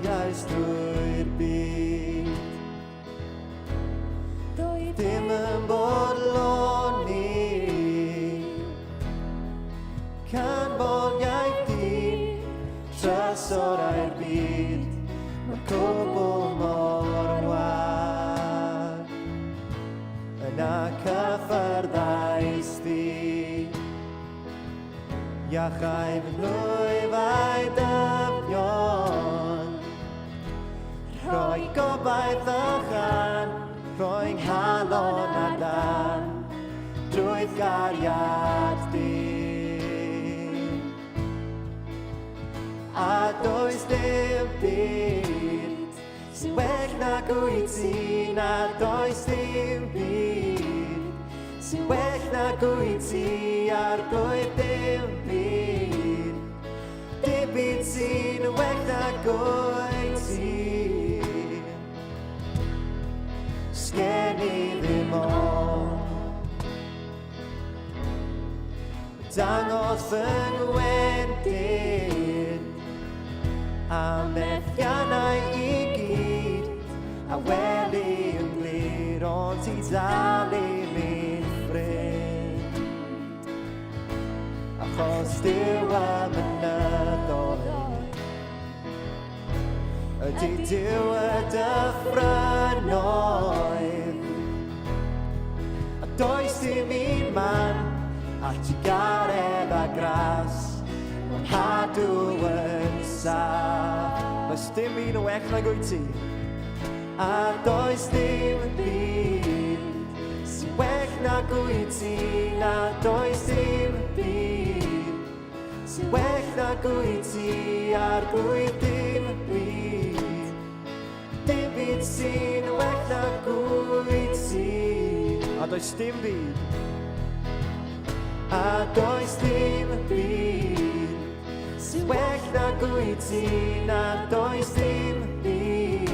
Llais drwy'r byd. Dim yn bodloni Canmoliaeth di, trysorau'r byd, mae'r cwbl mor wag. Yna cyffyrddais di. Iachau fy nglwyfau dyfnion, Rhoi gobaith a chan, rhoi nghalon ar dan, Drwy'th gariad di. A does dim byd sy'n well nag wyt ti, na does dim byd sy'n well nag wyt ti, arglwydd dim byd, dim byd sy'n well nag wyt ti. Sgen i ddim ond Dangos fy ngwendid a methiannau i gyd a weli yn glir ond ti dal i mi'n ffrind achos Duw y mynyddoedd ydy Duw y dyffrynnoedd a does dim un man At trugaredd a gras, mae'n cadw yn saff. Does dim un yn well nag wyt ti. A does dim byd sy'n well nag wyt ti. Na does dim byd sy'n well nag wyt ti. Arglwydd dim byd, dim byd sy'n well nag wyt ti. A does dim byd. A does dim byd sy'n well nag wyt ti, na does dim byd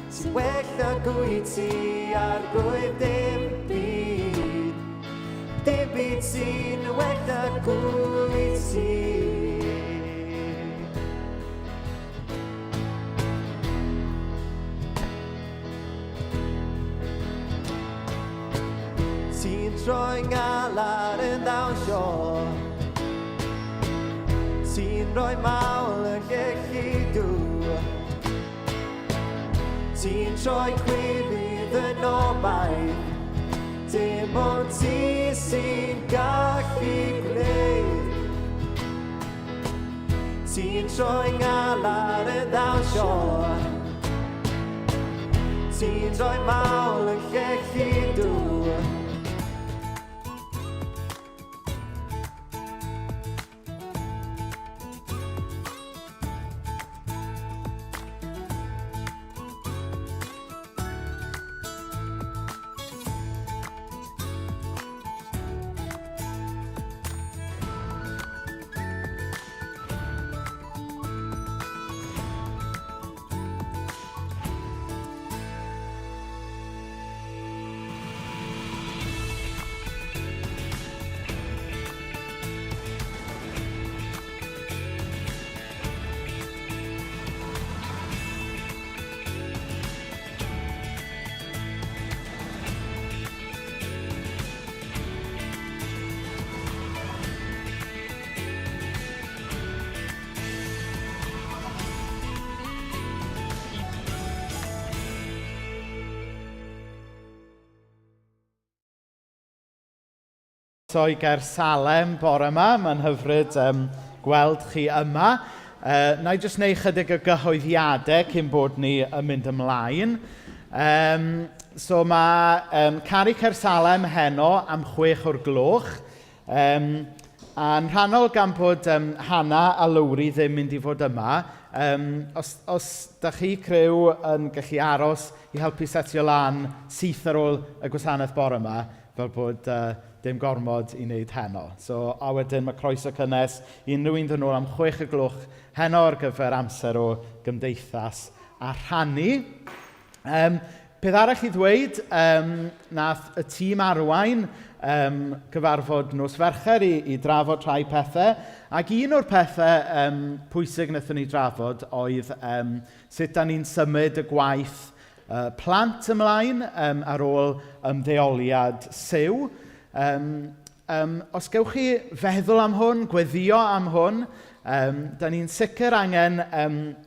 sy'n well nag wyt ti, arglwydd dim byd, dim byd sy'n well nag wyt ti. Ti'n troi ngalar yn ddawnsio Ti'n rhoi mawl yn lle lludw Ti'n troi cwilydd yn obaith Dim ond ti sy'n gallu gwneud Ti'n troi ngalar yn ddawnsio Ti'n troi mawl yn lle lludw Croeso i Gaersalem bore yma. Mae'n hyfryd um, gweld chi yma. Na i jyst wneud chydig o gyhoeddiadau cyn bod ni yn mynd ymlaen. Um, so mae um, Caru Caersalem heno am chwech o'r gloch. Um, a'n rhannol gan bod um, Hannah a Lowri ddim mynd i fod yma, um, os, os da chi criw yn gallu aros i helpu setio lan syth ar ôl y gwasanaeth bore yma, fel bod uh, dim gormod i wneud heno. So, a wedyn mae croeso cynnes i unrhyw un ddod nôl am chwech y gloch heno ar gyfer amser o gymdeithas a rhannu. Um, peth arall i ddweud, nath y tîm arwain cyfarfod nos Fercher i, i drafod rhai pethau, ac un o'r pethau pwysig wnaethon ni drafod oedd sut da ni'n symud y gwaith plant ymlaen ar ôl ymddeoliad Siw. Os gewch chi feddwl am hwn, gweddio am hwn, da ni'n sicr angen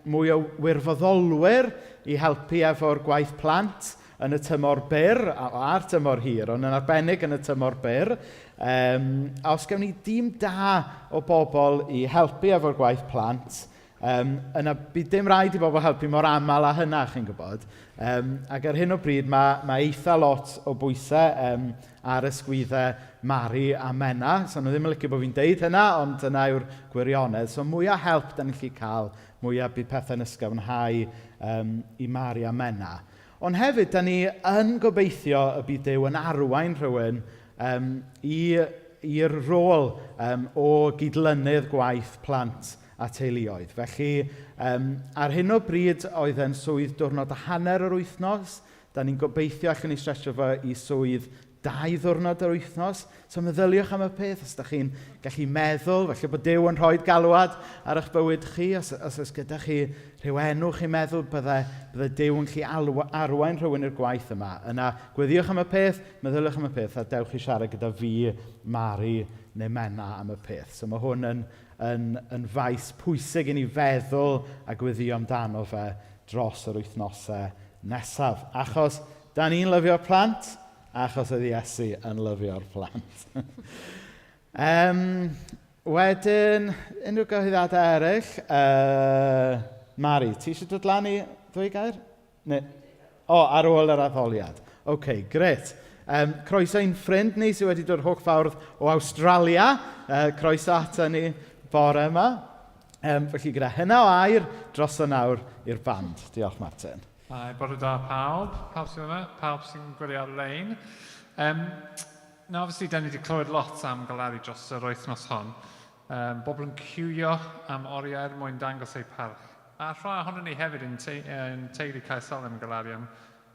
mwy o wirfoddolwyr i helpu efo'r gwaith plant yn y tymor byr, a'r tymor hir, ond yn arbennig yn y tymor byr. A os gewn ni dîm da o bobl i helpu efo'r gwaith plant, yna bydd dim rhaid i bobl helpu mor aml â hynna, chi'n gwybod. Ac ar hyn o bryd mae eitha lot o bwysau ar ysgwyddau Mari a Menna. So nhw ddim yn licio bod fi'n deud hynna, ond dyna yw'r gwirionedd. So mwyaf help da ni'n gallu cael, mwyaf bydd pethau'n ysgafnhau i Mari a Menna. Ond hefyd, da ni yn gobeithio y bydd Duw yn arwain rhywun i'r rôl o gydlynydd gwaith plant a teuluoedd. Felly, ar hyn o bryd oedd e'n swydd diwrnod a hanner yr wythnos. Da ni'n gobeithio allwn ni stretcho fo i swydd 2 ddiwrnod yr wythnos. So meddyliwch am y peth, os da chi'n gallu meddwl, falle bod Duw yn rhoi galwad ar eich bywyd chi, os oes gyda chi rhyw enw chi'n meddwl bydde Duw yn gallu arwain rhywun i'r gwaith yma. Yna, gweddiwch am y peth, meddyliwch am y peth, a dewch i siarad gyda fi, Mari neu Menna am y peth. So mae hwn yn faes pwysig i ni feddwl a gweddio amdano fe dros yr wythnosau nesaf. Achos da ni'n lyfio'r plant, achos oedd Iesu yn lyfio'r plant. Wedyn, unrhyw gyhoeddiadau eraill? Mari, ti eisiau dod lan i ddwy gair? Neu, o, ar ôl yr addoliad. OK, grêt. Croeso i'n ffrind ni sydd wedi dod holl ffordd o Awstralia. Croeso ato ni bore yma. Felly gyda hynna o air, dros y nawr i'r band. Diolch, Martin. Hi, bore da pawb. Pawb sydd yma, pawb sy'n gwylio ar-lein. Now, obviously, da ni wedi clywed lot am galaru dros yr wythnos hon. Bobl yn ciwio am oriau er mwyn dangos eu parch. A rhai ohonon ni hefyd yn, te yn teulu Caer Salem yn galaru am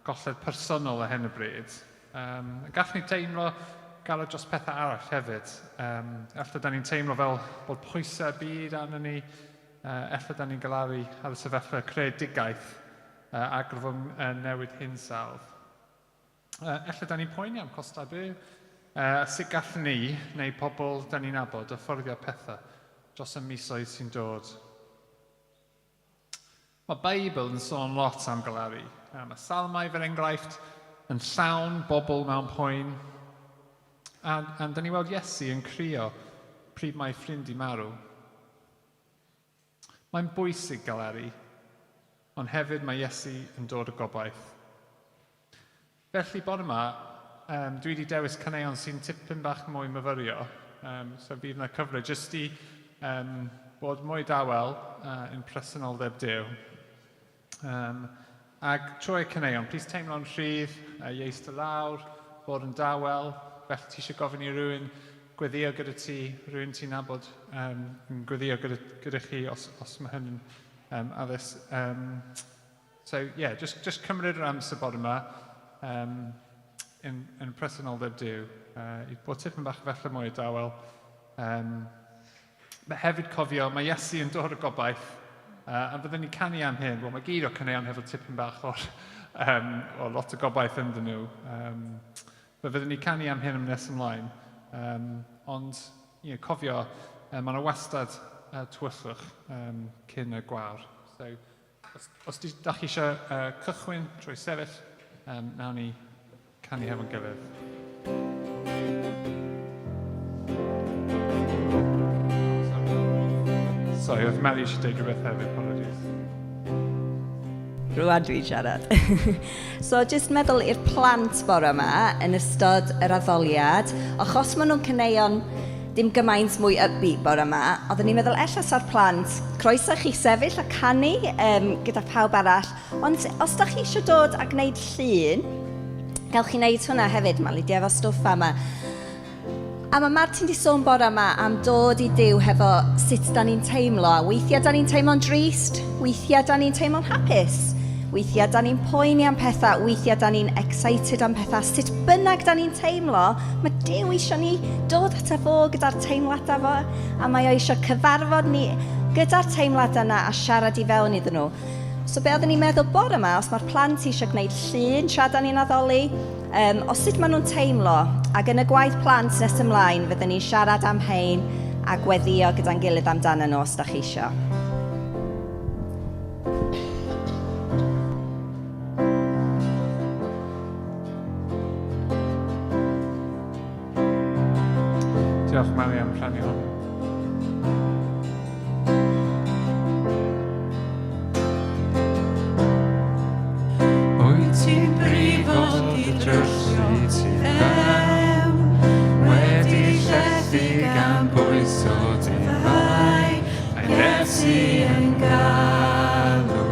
golled personol ar hyn o bryd. Gallwn ni teimlo galar dros pethau arall hefyd. Ella da ni'n teimlo fel bod pwysau byd arno ni. Ella da ni'n galaru ar y sefyllfa creadigaeth argyfwng newid hinsawdd. Ella da ni'n poeni am costau byw. Sut gallwn ni, neu pobl da ni'n nabod, afforddio pethau dros y misoedd sy'n dod. Mae Beibl yn sôn lot am galaru. Mae Salmau, fel enghraifft, yn llawn bobl mewn poen. A da ni weld Iesu yn crio pryd mae ffrind i marw. Mae'n bwysig galaru, ond hefyd mae Iesu yn dod o gobaith. Felly, bore yma, dwi wedi dewis caneuon sy'n tipyn bach mwy myfyrio, so bydd yna cyfle jyst i bod mwy dawel yn presenoldeb Duw. Ac trwy y caneuon, plis teimlo'n rhydd, i eistedd lawr, bod yn dawel, felly ti eisiau gofyn i rywun gweddio gyda ti, rhywun ti'n nabod yn gweddio gyda chi os mae hyn yn addysg. So, yeah, just cymryd yr amser bod yma yn presenoldeb Duw, i bod tipyn bach felly mwy o dawel. But hefyd cofio, mae Iesu yn dod o gobaith, a fyddwn ni'n canu am hyn. Wel, mae gyd o'r caneuon hefo tipyn bach o lot o gobaith ynddyn nhw. But fyddwn ni'n canu am hyn am nes ymlaen. Ond, cofio, mae yna wastad tywyllwch cyn y gwawr. So, os da chi eisiau cychwyn trwy sefyll, nawn ni canu hefo'n gilydd. Sorry, oedd Mary eisiau dweud rhywbeth hefyd, apologies. Rwan dwi'n siarad. So, jyst meddwl i'r plant bore yma yn ystod yr addoliad, achos maen nhw'n caneuon dim gymaint mwy upbeat bore yma, oeddwn ni'n meddwl ella sa'r plant, croeso chi sefyll a canu gyda phawb arall, ond os da chi eisiau dod a gwneud llun, gewch chi wneud hwnna hefyd, mae Lydia efo stwff yma. A mae Martin di sôn bore yma am dod i Duw hefo sut da ni'n teimlo, a weithiau da ni'n teimlo'n drist, weithiau da ni'n teimlo'n hapus. Weithiau da ni'n poeni am pethau, weithiau da ni'n excited am pethau. Sut bynnag da ni'n teimlo, mae Duw eisiau ni dod ato fo gyda'r teimladau fo, a mae o eisiau cyfarfod ni gyda'r teimladau yna a siarad i fewn iddyn nhw. So be oeddwn ni'n meddwl bore yma, os mae'r plant eisiau gwneud llun tra da ni'n addoli, o sut maen nhw'n teimlo, ac yn y gwaith plant nes ymlaen, fyddwn ni'n siarad am hein a gweddio gyda'n gilydd amdano nhw os da chi eisiau. Diolch Mali am rhannu hwn. Wyt ti'n brifo dy drysu tu fewn, wedi llethu gan bwyso dy fai, mae Iesu yn galw.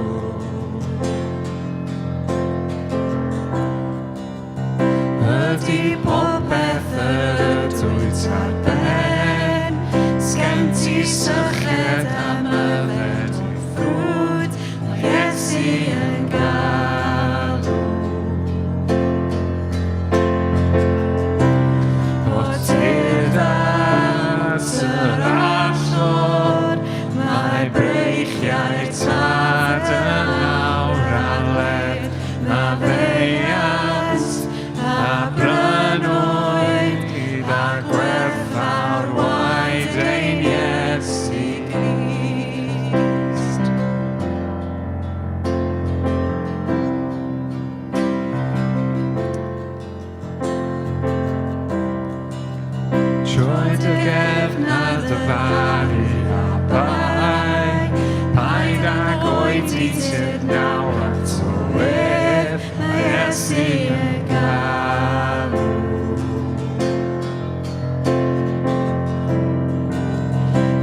Ydy popeth yr ydwyt ar ben, sgen ti syched am yfed i ffrwd, mae Iesu yn galw. O tyrd at yr allor, mae breichiau tad yn awr ar led, maddeuant a brynwyd gyda gwerthfawr waed ein Iesu Grist. Troi dy gefn ar ddyfaru a bai, paid ag oedi tyrd nawr ato ef, mae Iesu yn galw.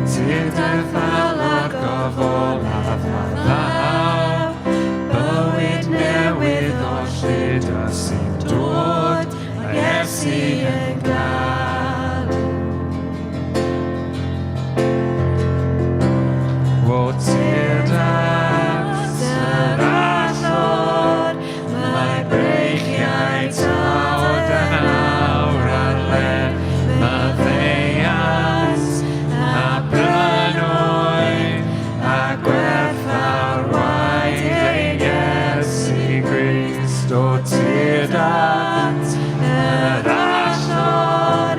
Tyrd ef fel argof olaf a ddaw, bywyd newydd o llyd a sy'n dod, mae Iesu yn galw. O tyrd at yr allor, mae breichiau tad yn awr ar led, maddeuant a brynwyd a gwerthfawr waed ein Iesu Grist. O tyrd at yr allor,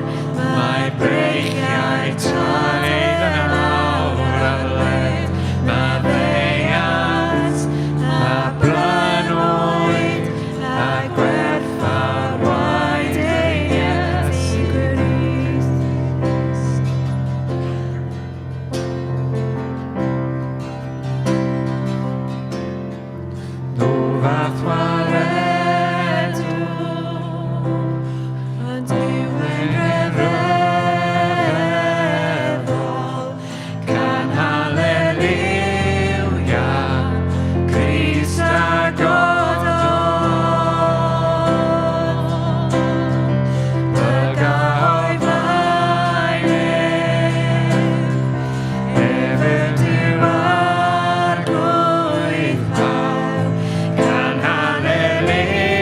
mae breichiau tad yn awr ar led, maddeuant a brynwyd a gwerthfawr waed ein Iesu Grist. O fath waredwr, Ond yw yn rhyfeddol, Cân haleluia, Crist a gododd. Blyga o'i flaen ef, ef yw'r arglwydd pawb. Cân haleluia,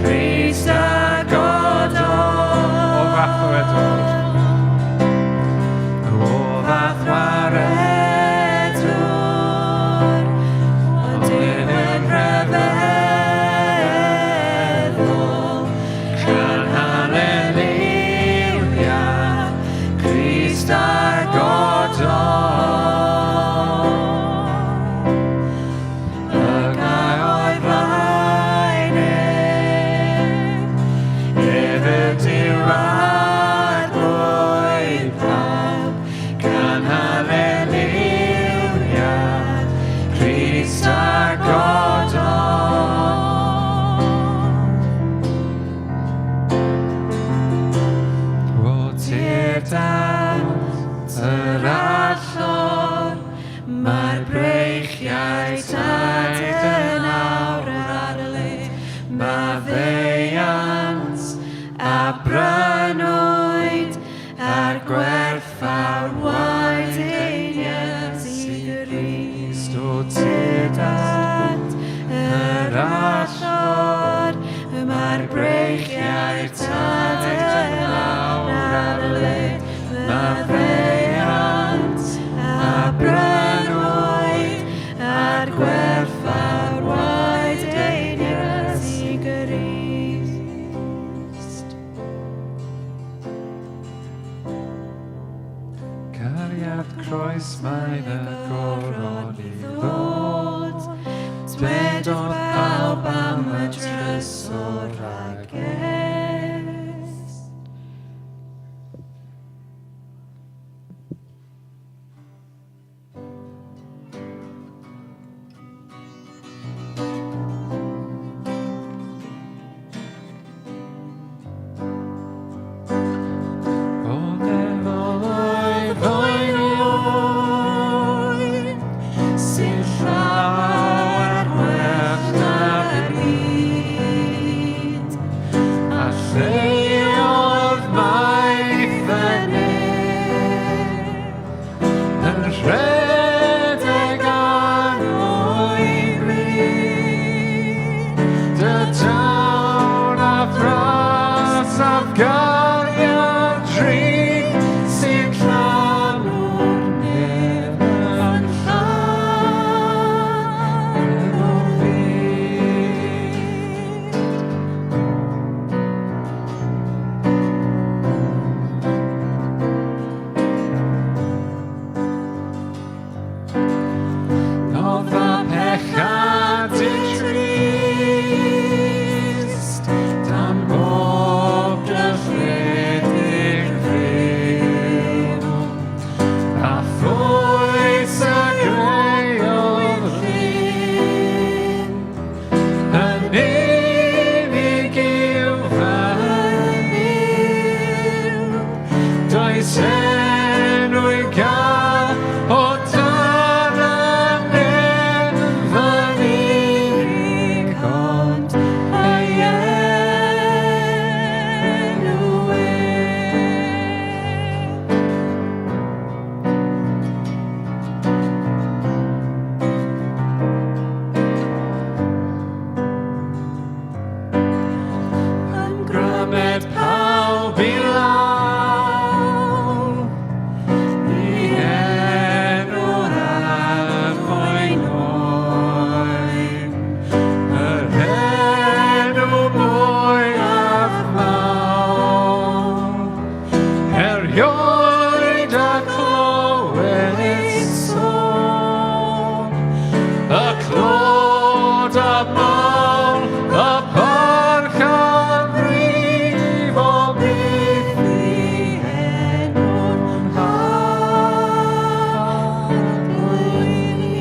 Crist a gododd. O fath waredwr. O fath waredwr, Ond yw yn rhyfeddol, Cân haleluia, Crist a gododd. Blyga o'i flaen ef, ef ydyw'r arglwydd pawb. Cân haleluia, Crist a gododd. O tyrd at yr allor, mae'r breichiau tad yn awr ar led, maddeuant a brynwyd a'r gwerthfawr waed ein Iesu Grist. O tyrd at at croes mae'n y goron i ddod. Dwedodd pawb am y trysor a ges. O nefol oedd oen oen, sy'n llawer gwell na'r byd, a lleodd maith y nef, yn rhedeg arno i bryd. Dy dawn a thras a gariad drud sy'n llanw'r nef yn llan o fyd. Noddfa pechadur trist, dan bob dylledig fyw, a phwys y greodd llun, yn unig yw fy Nuw. Does enw i gael o dan y nef fy unig ond ei enw ef. Yn grymed pawb i lawr, i enw'r arfoen oen, yr enw mwyaf mawr, erioed a clywed sôn, y clod a mawl, y parch a brif o byth i enw'n Arglwydd ni.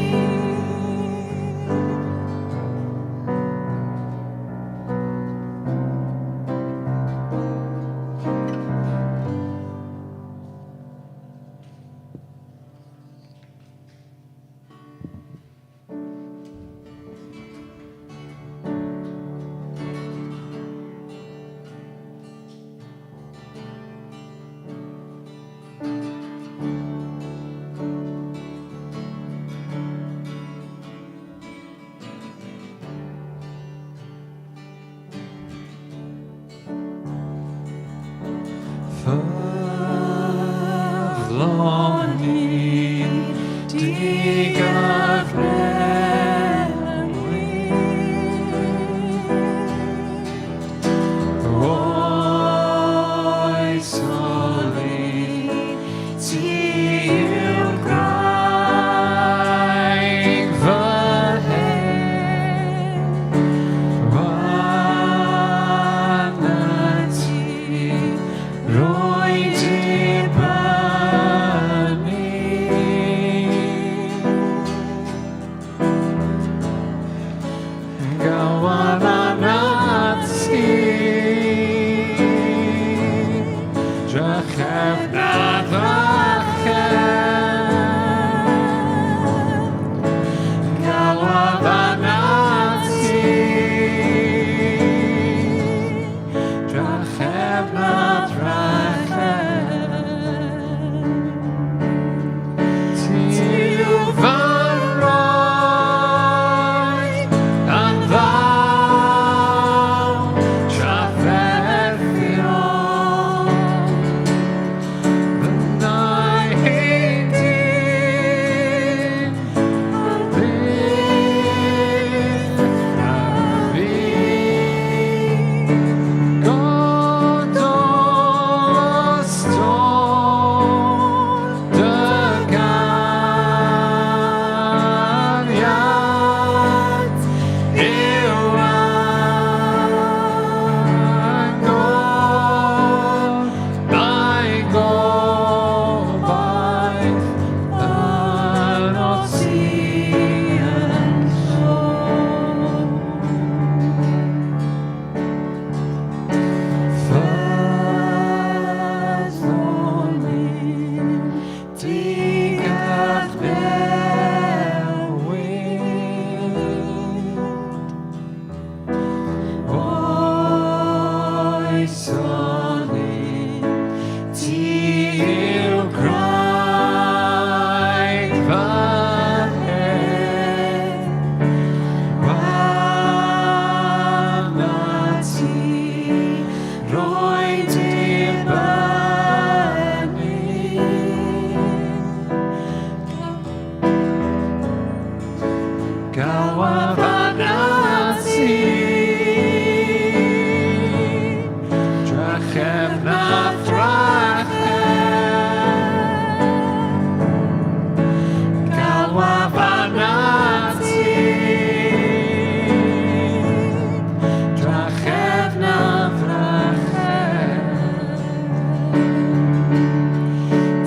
Ffyddlon digyfnewid, oes o lid, ti yw'r graig fy hen, Arnat ti rwy'n dibynnu. Galwan arnat ti, drachefn a ddrachefn. Galwad arnat ti, drachefn a drachefn. Ti yw fy nroed a'n ddaw trafferthion. Fynnai hyn byth a fi. Mwyn dibynnu. Galwaf arnat ti, drachefn a thrachefn. Galwaf arnat ti, drachefn a thrachefn.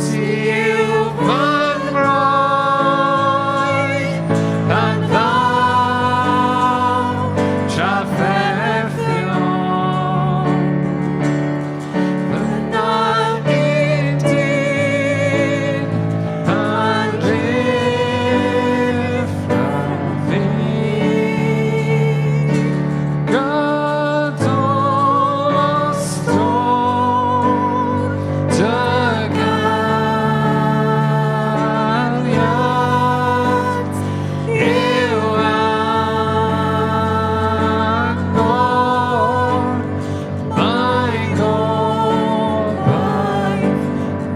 Ti yw fy mroedd pan ddaw trafferthion. Fy nain dyn pan ruthra fi. Gydol ystod dy gariad yw angor, mae gobaith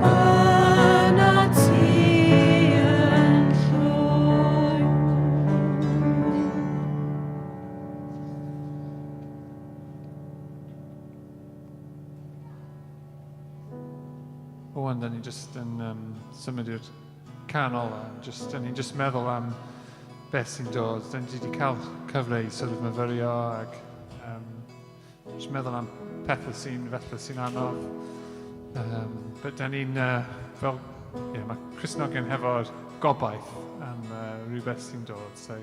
Ynot ti yn llwyr. Owen, da ni jyst yn symud i'r canol a just, da ni'n just meddwl am beth sy'n dod. Da ni wedi cael cyfle i sort of myfyrio ac just meddwl am pethau sy'n felly sy'n anodd. But da ni'n, fel, yeah, mae Cristnogion hefo'r gobaith am rhywbeth sy'n dod. So,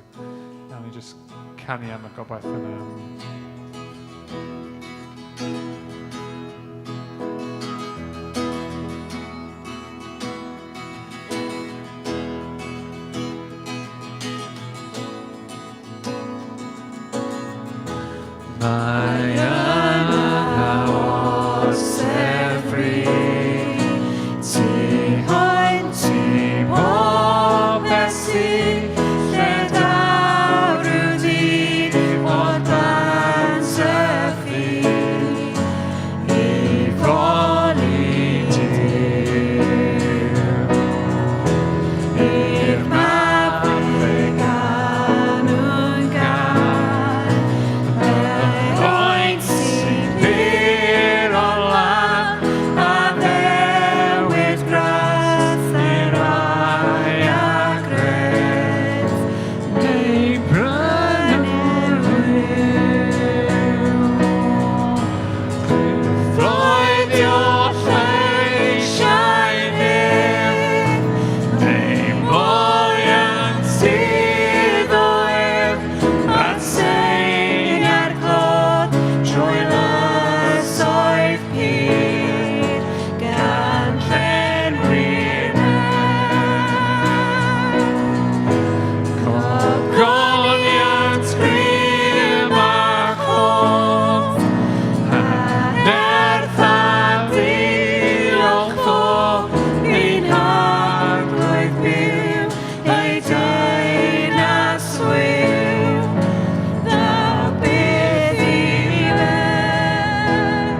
nawn ni just canu am y gobaith yna. Mae yna orsedd fri, tu hwnt i bopeth sydd, lle daw rhyw ddydd fod bant y ffydd i foli Duw. I'r mab fe Ganwn gân, Oen sy'n pur o lân, addewid gras i'r rai a gred. Neu brynu rhyw. Floeddio lleisiau fyw, neu moliant iddo ef, at seiniau'r clod trwy lysoedd pur, Gan llenwi'r nef. Gogoniant grym a chof, a nerth a diolch o I'n Harglwydd byw, ei deyrnas wiw, ddaw byth i ben.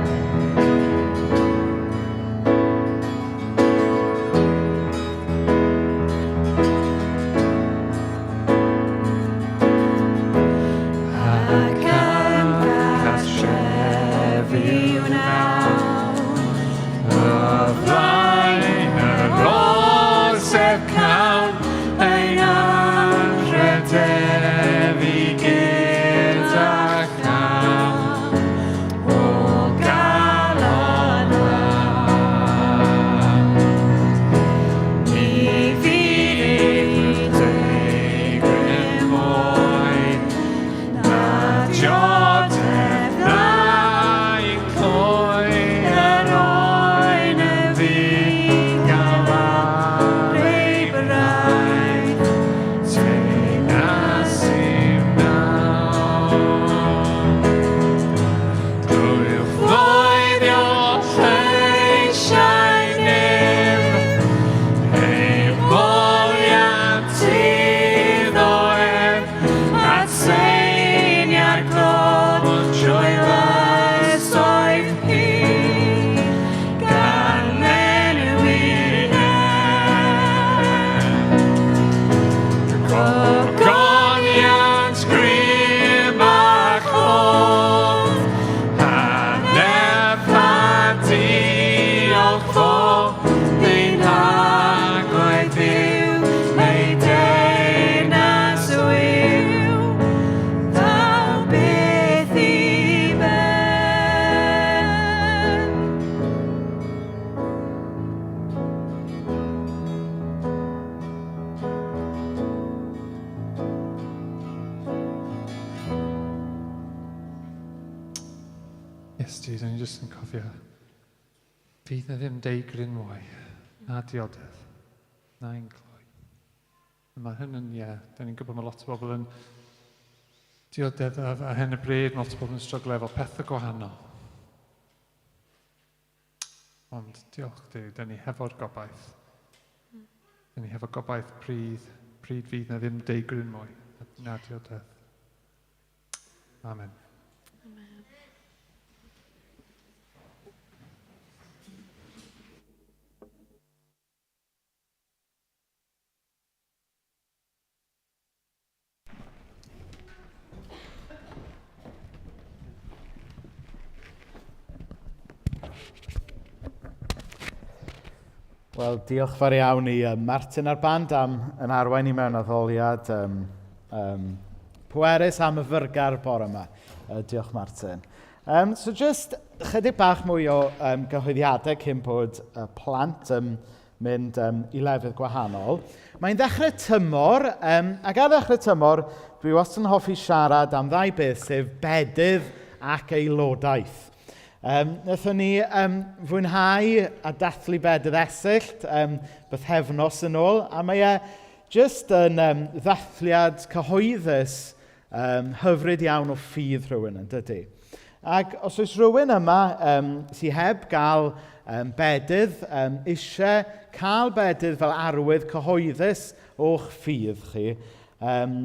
jyst yn cofio, fydd na ddim deigryn mwy, na diodydd, na un cloi. Mae hyn yn, ie, yeah, da ni'n gwybod mae lot o bobl yn dioddef ar hyn y bryd, mae lot o bobl yn stryglo efo pethau gwahanol. Ond diolch Duw, da ni hefo'r gobaith. Da ni hefo gobaith pryd, pryd fydd na ddim deigryn mwy, na dioddef. Amen. Amen. Wel, diolch fawr iawn i Martin a'r band am yn arwain i mewn addoliad um, um, pwerus am y fyrgar bore yma. Diolch, Martin. Um, so just chydig bach mwy o um, gyhoeddiadau cyn bod y plant yn mynd um, i lefydd gwahanol. Mae'n ddechrau tymor, um, ac ar ddechrau tymor, dwi wastad yn hoffi siarad am ddau beth, sef bedydd ac aelodaeth. Um, wnaethon ni um, fwynhau a dathlu bedydd Esyllt um, bythefnos yn ôl, a mae e jyst yn um, ddathliad cyhoeddus um, hyfryd iawn o ffydd rhywun yn dydy. Ac os oes rhywun yma um, sydd heb gael um, bedydd, um, eisiau cael bedydd fel arwydd cyhoeddus o'ch ffydd chi, um,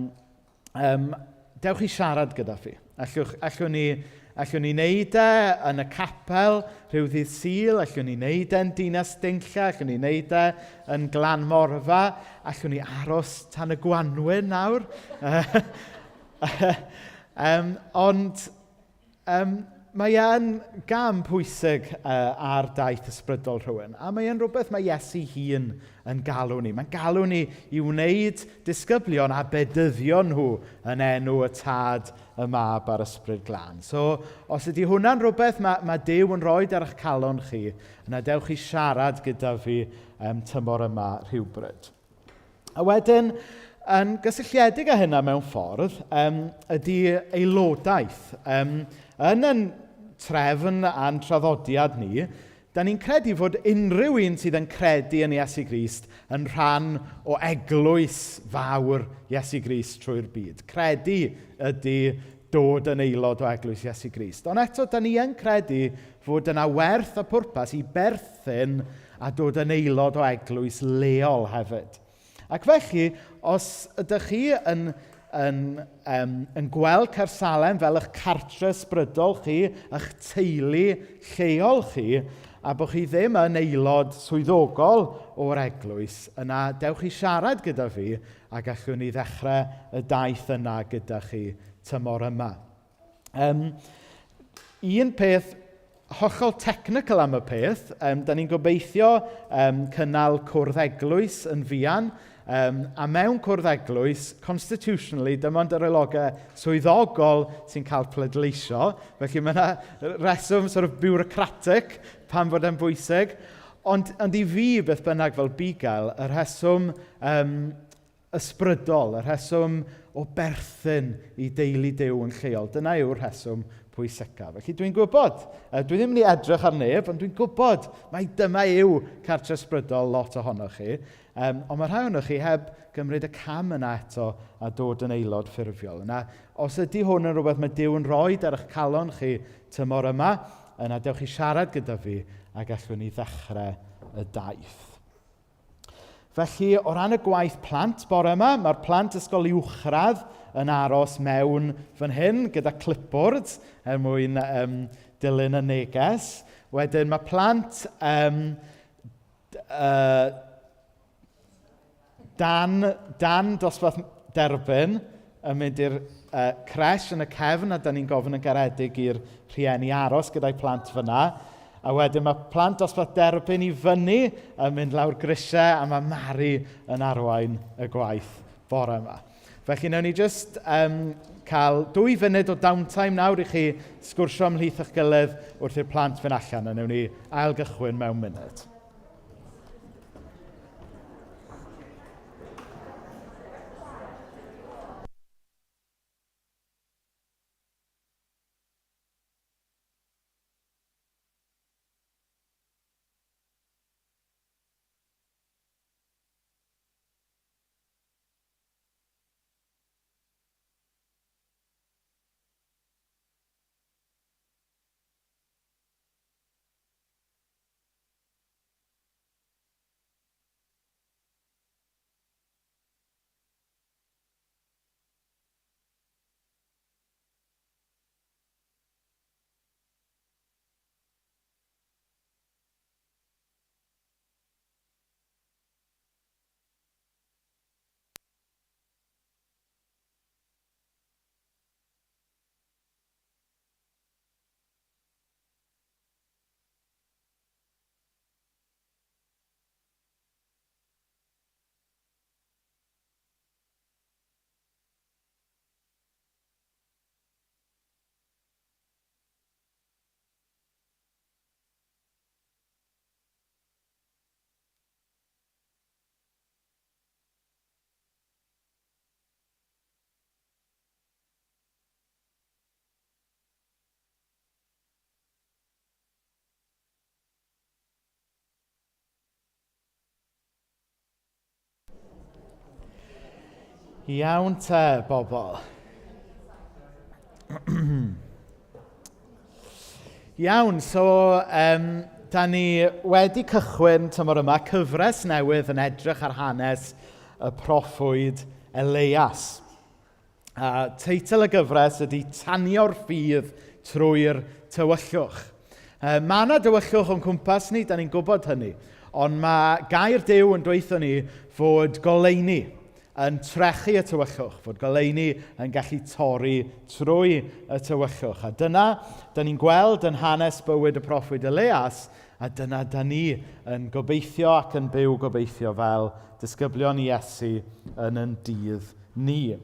um, dewch i siarad gyda fi. Allwch, allwn, ni, allwn ni wneud e yn y capel rhyw ddydd Sul, allwn ni wneud e'n Dinas Dinlla, allwn ni wneud e yn Glan Morfa, allwn ni aros tan y gwanwyn nawr. um, ond um, mae e'n gam pwysig uh, ar daith ysbrydol rhywun. A mae e'n rhywbeth mae Iesu hun yn galw ni. Mae'n galw ni i wneud disgyblion a bedyddio nhw yn enw y Tad, y Mab a'r Ysbryd Glân. So, os ydy hwnna'n rhywbeth mae, mae Duw yn rhoi ar eich calon chi, yna dewch i siarad gyda fi um, tymor yma rhywbryd. A wedyn, yn gysylltiedig â hynna mewn ffordd, um, ydy aelodaeth. Um, yn yn trefn a'n traddodiad ni, da ni'n credu fod unrhyw un sydd yn credu yn Iesu Grist yn rhan o eglwys fawr Iesu Grist trwy'r byd. Credu ydy dod yn aelod o eglwys Iesu Grist. Ond eto, da ni yn credu fod yna werth a pwrpas i berthyn a dod yn aelod o eglwys leol hefyd. Ac felly, os ydych chi yn, yn, um, yn gweld Caersalem fel eich cartre ysbrydol chi, eich teulu lleol chi, a bod chi ddim yn aelod swyddogol o'r eglwys, yna dewch i siarad gyda fi a gallwn ni ddechrau y daith yna gyda chi tymor yma. Um, un peth hollol technical am y peth, um, da ni'n gobeithio um, cynnal cwrdd eglwys yn fuan, um, a mewn cwrdd eglwys, constitutionally, dim ond yr aelodau swyddogol sy'n cael pleidleisio, felly mae yna reswm sort of bureaucratic pam fod e'n bwysig, ond, ond i fi, beth bynnag fel bugail, y rheswm um, ysbrydol, y rheswm o berthyn i deulu Duw yn lleol. Dyna yw'r rheswm pwysica. Felly dwi'n gwybod, dwi ddim yn mynd i edrych ar neb, ond dwi'n gwybod mai dyma yw cartre ysbrydol lot ohonoch chi. Um, ond mae rhai ohonoch chi heb gymryd y cam yna eto a dod yn aelod ffurfiol. Yna, os ydy hwn yn rhywbeth mae Duw yn rhoi ar eich calon chi tymor yma, yna dewch i siarad gyda fi a gallwn ni ddechrau y daith. Felly, o ran y gwaith plant bore yma, mae'r plant ysgol uwchradd yn aros mewn fan hyn gyda clipboard er mwyn um, dilyn y neges. Wedyn mae plant um, dan, dan dosbarth derbyn yn mynd i'r uh, cresh yn y cefn a da ni'n gofyn yn garedig i'r rhieni aros gyda'i plant fyna. A wedyn mae plant dosbarth derbyn i fyny yn mynd lawr grisiau a mae Mari yn arwain y gwaith bore yma. Felly wnawn ni jyst um, cael dwy funud o downtime nawr i chi sgwrsio ymhlith eich gilydd wrth i'r plant fynd allan a wnawn ni ailgychwyn mewn munud. Iawn te, bobl. Iawn, so um, da ni wedi cychwyn tymor yma cyfres newydd yn edrych ar hanes y proffwyd Elias. A teitl y gyfres ydy Tanio'r Ffydd Trwy'r Tywyllwch. E, mae yna dywyllwch o'n cwmpas ni, da ni'n gwybod hynny. Ond mae gair Duw yn dweithio ni fod goleuni yn trechu y tywyllwch, fod goleuni yn gallu torri trwy y tywyllwch. A dyna, da ni'n gweld yn hanes bywyd y proffwyd Elias, a dyna da ni yn gobeithio ac yn byw gobeithio fel disgyblion Iesu yn yn dydd ni.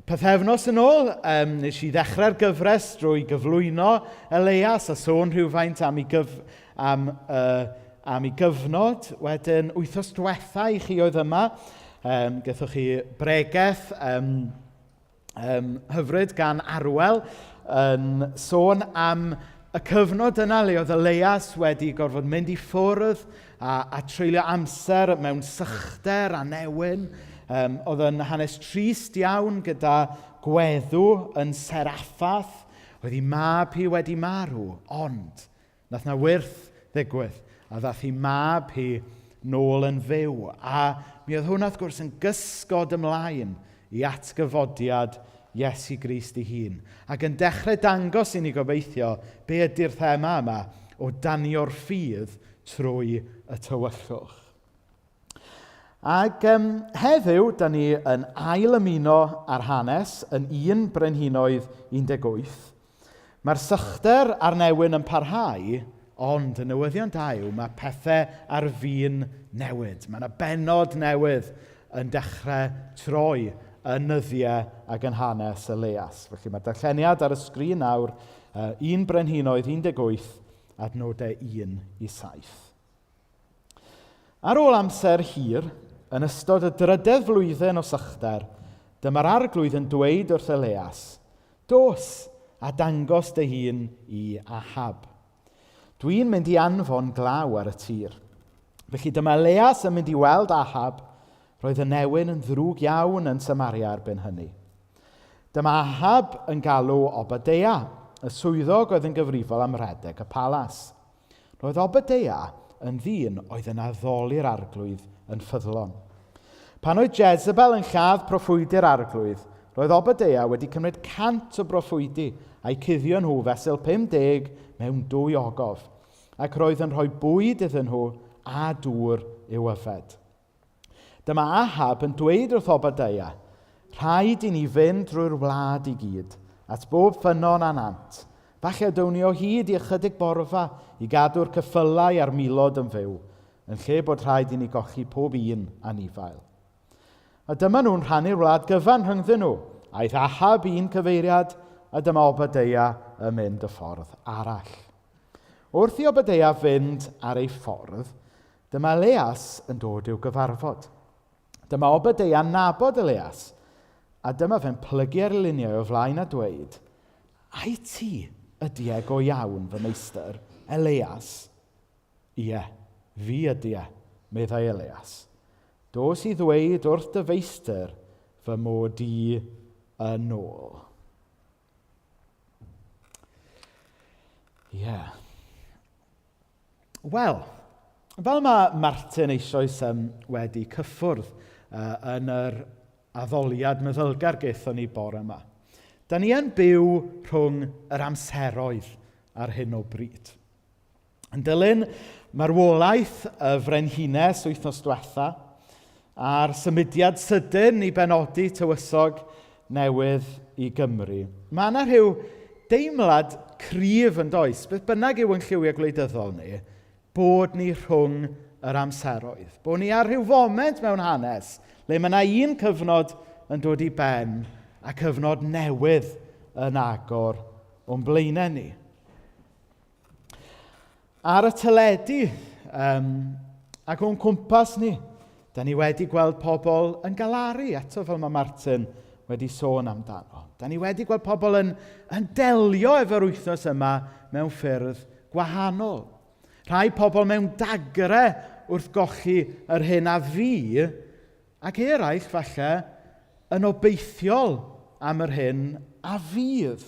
Pythefnos yn ôl, um, nes i ddechrau'r gyfres drwy gyflwyno Elias a sôn rhywfaint am ei, gyf, am, uh, am ei gyfnod. Wedyn, wythnos diwetha i chi oedd yma, um, gaethoch chi bregeth um, um, hyfryd gan Arwel yn sôn am y cyfnod yna le oedd Elias wedi gorfod mynd i ffwrdd a, a treulio amser mewn sychder a newyn. Um, oedd yn hanes trist iawn gyda gweddw yn Seraffath. Oedd ei mab hi wedi marw, ond nath na wyrth ddigwydd a ddath ei mab hi nôl yn fyw. A mi oedd hwnna wrth gwrs yn gysgod ymlaen i atgyfodiad Iesu Grist ei hun. Ac yn dechrau dangos i ni gobeithio be ydy'r thema yma o danio'r ffydd trwy y tywyllwch. Ac um, heddiw, da ni yn ail ymuno ar hanes yn 1 Brenhinoedd 18. Mae'r sychder a'r newyn yn parhau, ond y newyddion da yw mae pethau ar fin newid. Mae yna bennod newydd yn dechrau troi yn nyddiau ac yn hanes Elias. Felly mae'r darlleniad ar y sgrin nawr, uh, 1 Brenhinoedd 18, adnodau 1 i 7. Ar ôl amser hir, yn ystod y drydedd flwyddyn o sychder, dyma'r arglwydd yn dweud wrth Elias, Dos a dangos dy hun i Ahab. Dwi'n mynd i anfon glaw ar y tir. Felly dyma Elias yn mynd i weld Ahab. Roedd y newyn yn ddrwg iawn yn Samaria erbyn hynny. Dyma Ahab yn galw Obadeia, y swyddog oedd yn gyfrifol am redeg y palas. Roedd Obadeia yn ddyn oedd yn addoli'r arglwydd yn ffyddlon. Pan oedd Jezebel yn lladd proffwydi'r arglwydd, roedd Obadeia wedi cymryd 100 o broffwydi a'u cuddio nhw fesul 50 mewn dwy ogof, ac roedd yn rhoi bwyd iddyn nhw a dŵr i'w yfed. Dyma Ahab yn dweud wrth Obadeia, rhaid i ni fynd drwy'r wlad i gyd, at bob ffynnon a nant. Falle down ni o hyd i ychydig borfa i gadw'r ceffylau a'r milod yn fyw, yn lle bod rhaid i ni golli pob un anifail. A dyma nhw'n rhannu'r wlad gyfan rhyngddyn nhw. Aeth Ahab un cyfeiriad, a dyma Obadeia yn mynd y ffordd arall. Wrth i Obadeia fynd ar ei ffordd, dyma Elias yn dod i'w gyfarfod. Dyma Obadeia'n nabod Elias, a dyma fe'n plygu ar ei liniau o flaen a dweud, Ai ti ydy e go iawn, fy meistr, Elias? Ie, fi ydy e, meddai Elias. Dos i ddweud wrth dy feistr fy mod i yn ôl. Ie. Yeah. Wel, fel mae Martin eisoes um, wedi cyffwrdd uh, yn yr addoliad meddylgar gaethon ni bore yma, da ni yn byw rhwng yr amseroedd ar hyn o bryd. Yn dilyn marwolaeth y frenhines wythnos diwetha, a'r symudiad sydyn i benodi tywysog newydd i Gymru, mae yna rhyw deimlad cryf yn does, beth bynnag yw yn lliwiau gwleidyddol ni, bod ni rhwng yr amseroedd. Bod ni ar rhyw foment mewn hanes le mae yna un cyfnod yn dod i ben a cyfnod newydd yn agor o'n blaenau ni. Ar y teledu um, ac o'n cwmpas ni, da ni wedi gweld pobl yn galaru, eto fel mae Martin wedi sôn amdano. Da ni wedi gweld pobl yn, yn delio efo'r wythnos yma mewn ffyrdd gwahanol. Rhai pobl mewn dagre wrth golli yr hyn a fi, ac eraill falle yn obeithiol am yr hyn a fydd.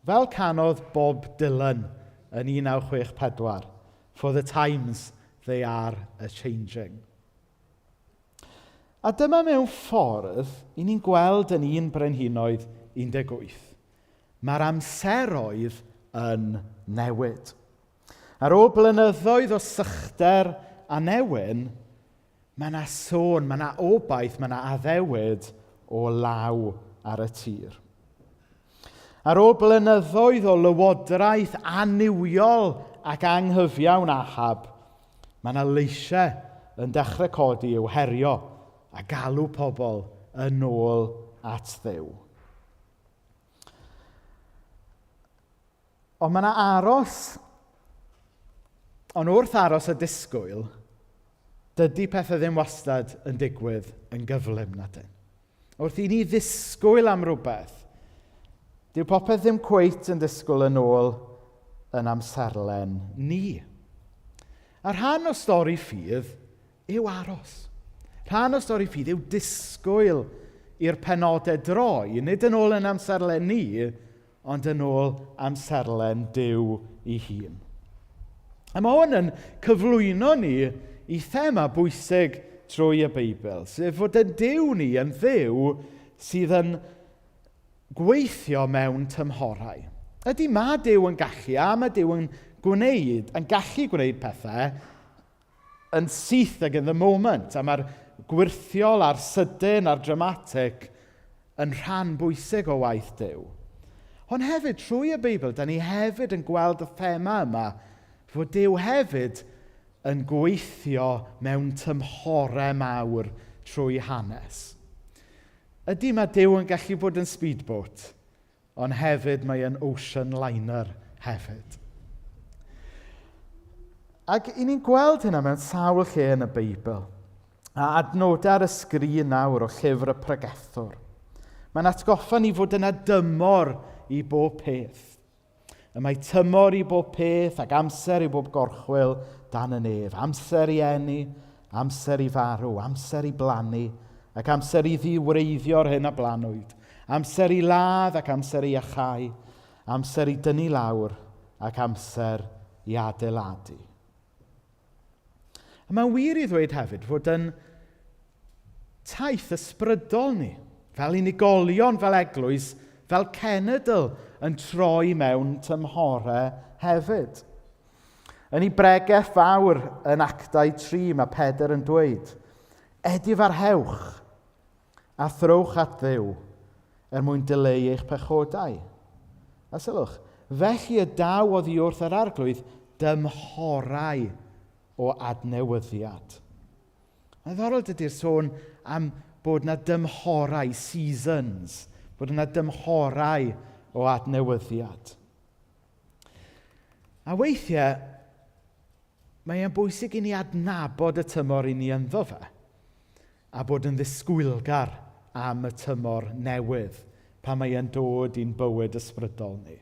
Fel canodd Bob Dylan yn 1964, For the times they are a-changing. A dyma mewn ffordd i ni'n gweld yn un Brenhinoedd 18. Mae'r amseroedd yn newid. Ar ôl blynyddoedd o sychder a newyn, mae yna sôn, mae yna obaith, mae yna addewid o law ar y tir. Ar ôl blynyddoedd o lywodraeth annuwiol ac anghyfiawn Ahab, mae yna leisiau yn dechrau codi i'w herio a galw pobl yn ôl at Dduw. Ond mae yna aros, ond wrth aros a disgwyl, dydy pethau ddim wastad yn digwydd yn gyflym na dyn. Wrth i ni ddisgwyl am rhywbeth, dyw popeth ddim cweit yn disgwyl yn ôl yn amserlen ni. A rhan o stori ffydd yw aros. Rhan o stori ffydd yw disgwyl i'r penodau droi, nid yn ôl yn amserlen ni, ond yn ôl amserlen Duw ei hun. A mae hwn yn cyflwyno ni i thema bwysig trwy y Beibl, sef fod yn Duw ni yn Dduw sydd yn gweithio mewn tymhorau. Ydy, mae Duw yn gallu, a mae Duw yn gwneud, yn gallu gwneud pethau yn syth ac in the moment, a mae'r gwyrthiol a'r sydyn a'r dramatic yn rhan bwysig o waith Duw. Ond hefyd, trwy y Beibl, da ni hefyd yn gweld y thema yma fod Duw hefyd yn gweithio mewn tymhorau mawr trwy hanes. Ydy mae Duw yn gallu bod yn speedboat, Ond hefyd mae e'n ocean liner hefyd. Ac i ni'n gweld hynna mewn sawl lle yn y Beibl. A adnodau ar y sgrin nawr o llyfr y pregethwr. Mae'n atgoffa ni fod yna dymor i bob peth. Y mae tymor i bob peth ac amser i bob gorchwyl dan y nef. Amser i eni, amser i farw, amser i blannu, ac amser i ddiwreiddio'r hyn a blannwyd. Amser i ladd ac amser i iachau, amser i dynnu lawr ac amser i adeiladu. A mae'n wir i ddweud hefyd fod yn taith ysbrydol ni, fel unigolion, fel eglwys, fel cenedl, yn troi mewn tymhorau hefyd. Yn ei bregeth fawr yn Actau 3, mae Pedr yn dweud, Edifarhewch a throwch at Dduw er mwyn dileu eich pechodau. A sylwch, felly y daw oddi wrth yr arglwydd dymhorau o adnewyddiad. Mae'n ddiddorol dydy'r sôn am bod yna dymhorau, seasons, bod yna dymhorau o adnewyddiad. A weithiau, mae e'n bwysig i ni adnabod y tymor i ni ynddo fe, a bod yn ddisgwylgar am y tymor newydd pan mae e'n dod i'n bywyd ysbrydol ni.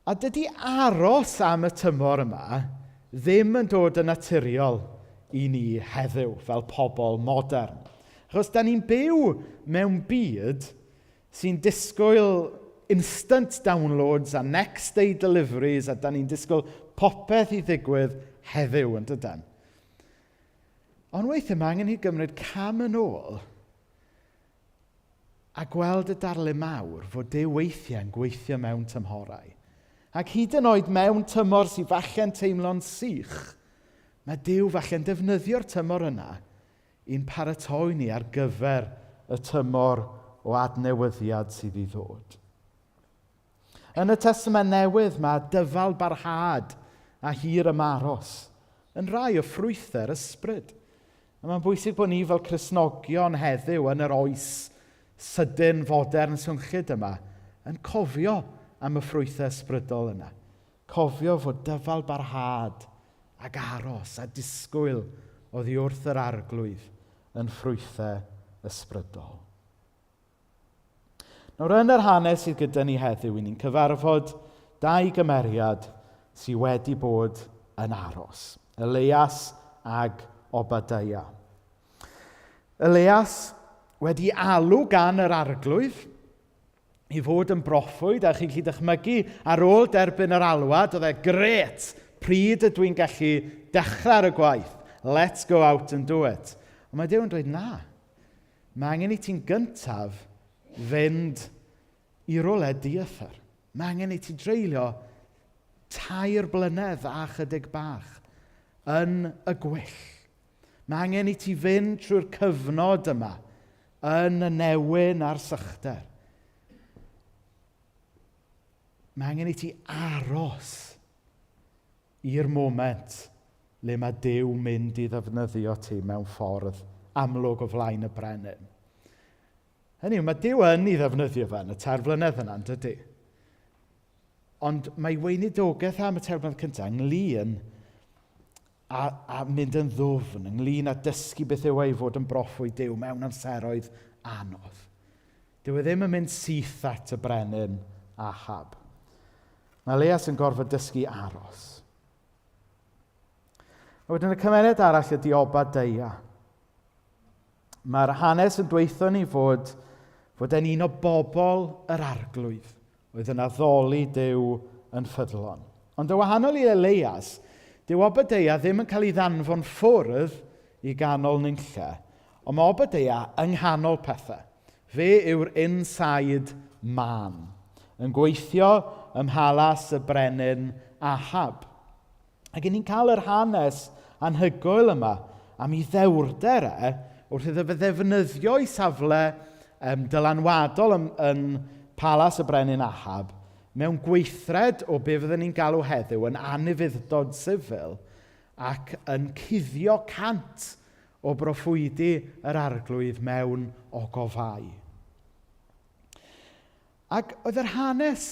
A dydy aros am y tymor yma ddim yn dod yn naturiol i ni heddiw fel pobl modern. Achos da ni'n byw mewn byd sy'n disgwyl instant downloads a next day deliveries a da ni'n disgwyl popeth i ddigwydd heddiw yn dydan. Ond weithiau mae angen i gymryd cam yn ôl a gweld y darlun mawr fod Duw weithiau yn gweithio mewn tymhorau. Ac hyd yn oed mewn tymor sydd falle'n teimlo'n sych, mae Duw falle'n defnyddio'r tymor yna i'n paratoi ni ar gyfer y tymor o adnewyddiad sydd i ddod. Yn y Testament Newydd mae dyfal barhad a hir ymaros yn rai o ffrwythau'r ysbryd. A mae'n bwysig bod ni fel Cristnogion heddiw yn yr oes sydyn fodern swnllyd yma yn cofio am y ffrwythau ysbrydol yna. Cofio fod dyfal barhad ac aros a disgwyl oddi wrth yr arglwydd yn ffrwythau ysbrydol. Nawr, yn yr hanes sydd gyda ni heddiw, i ni'n cyfarfod dau gymeriad sydd wedi bod yn aros. Elias ag Obadiah. Elias wedi alw gan yr arglwydd i fod yn broffwyd, a chi'n gallu dychmygu ar ôl derbyn yr alwad, oedd e gret, pryd ydw i'n gallu dechrau ar y gwaith? Let's go out and do it. Ond mae Duw yn dweud na. Mae angen i ti'n gyntaf fynd i rywle dieithr. Mae angen i ti dreulio tair blynedd a chydig bach yn y gwyll. Mae angen i ti fynd trwy'r cyfnod yma yn y newyn a'r sychder. Mae angen i ti aros i'r moment le mae Duw mynd i ddefnyddio ti mewn ffordd amlwg o flaen y brenin. Hynny yw, mae Duw yn ei ddefnyddio fe yn y tair flynedd yna, yn dydy? Ond mae weinidogaeth am y tair blynedd cyntaf ynglyn a, a mynd yn ddwfn, ynglyn â dysgu beth yw e i fod yn broffwyd Duw mewn amseroedd anodd. Dyw e ddim yn mynd syth at y brenin Ahab. Mae Elias yn gorfod dysgu aros. A wedyn y cymeriad arall ydy Obadeia. Mae'r hanes yn dweithio ni fod, fod e'n un o bobl yr arglwydd oedd yn addoli Duw yn ffyddlon. Ond yn wahanol i Elias, dyw Obadeia ddim yn cael ei ddanfon ffwrdd i ganol nunlle, ond mae Obadeia yng nghanol pethau. Fe yw'r inside man, yn gweithio ym mhalas y brenin Ahab. Ac ni'n cael yr hanes anhygoel yma am ei ddewrder e wrth iddo fe ddefnyddio ei safle um, dylanwadol yn, yn Palas y Brenin Ahab mewn gweithred o be fydden ni'n galw heddiw yn anufudd-dod sifil ac yn cuddio cant o broffwydi yr arglwydd mewn ogofau. Ac oedd yr hanes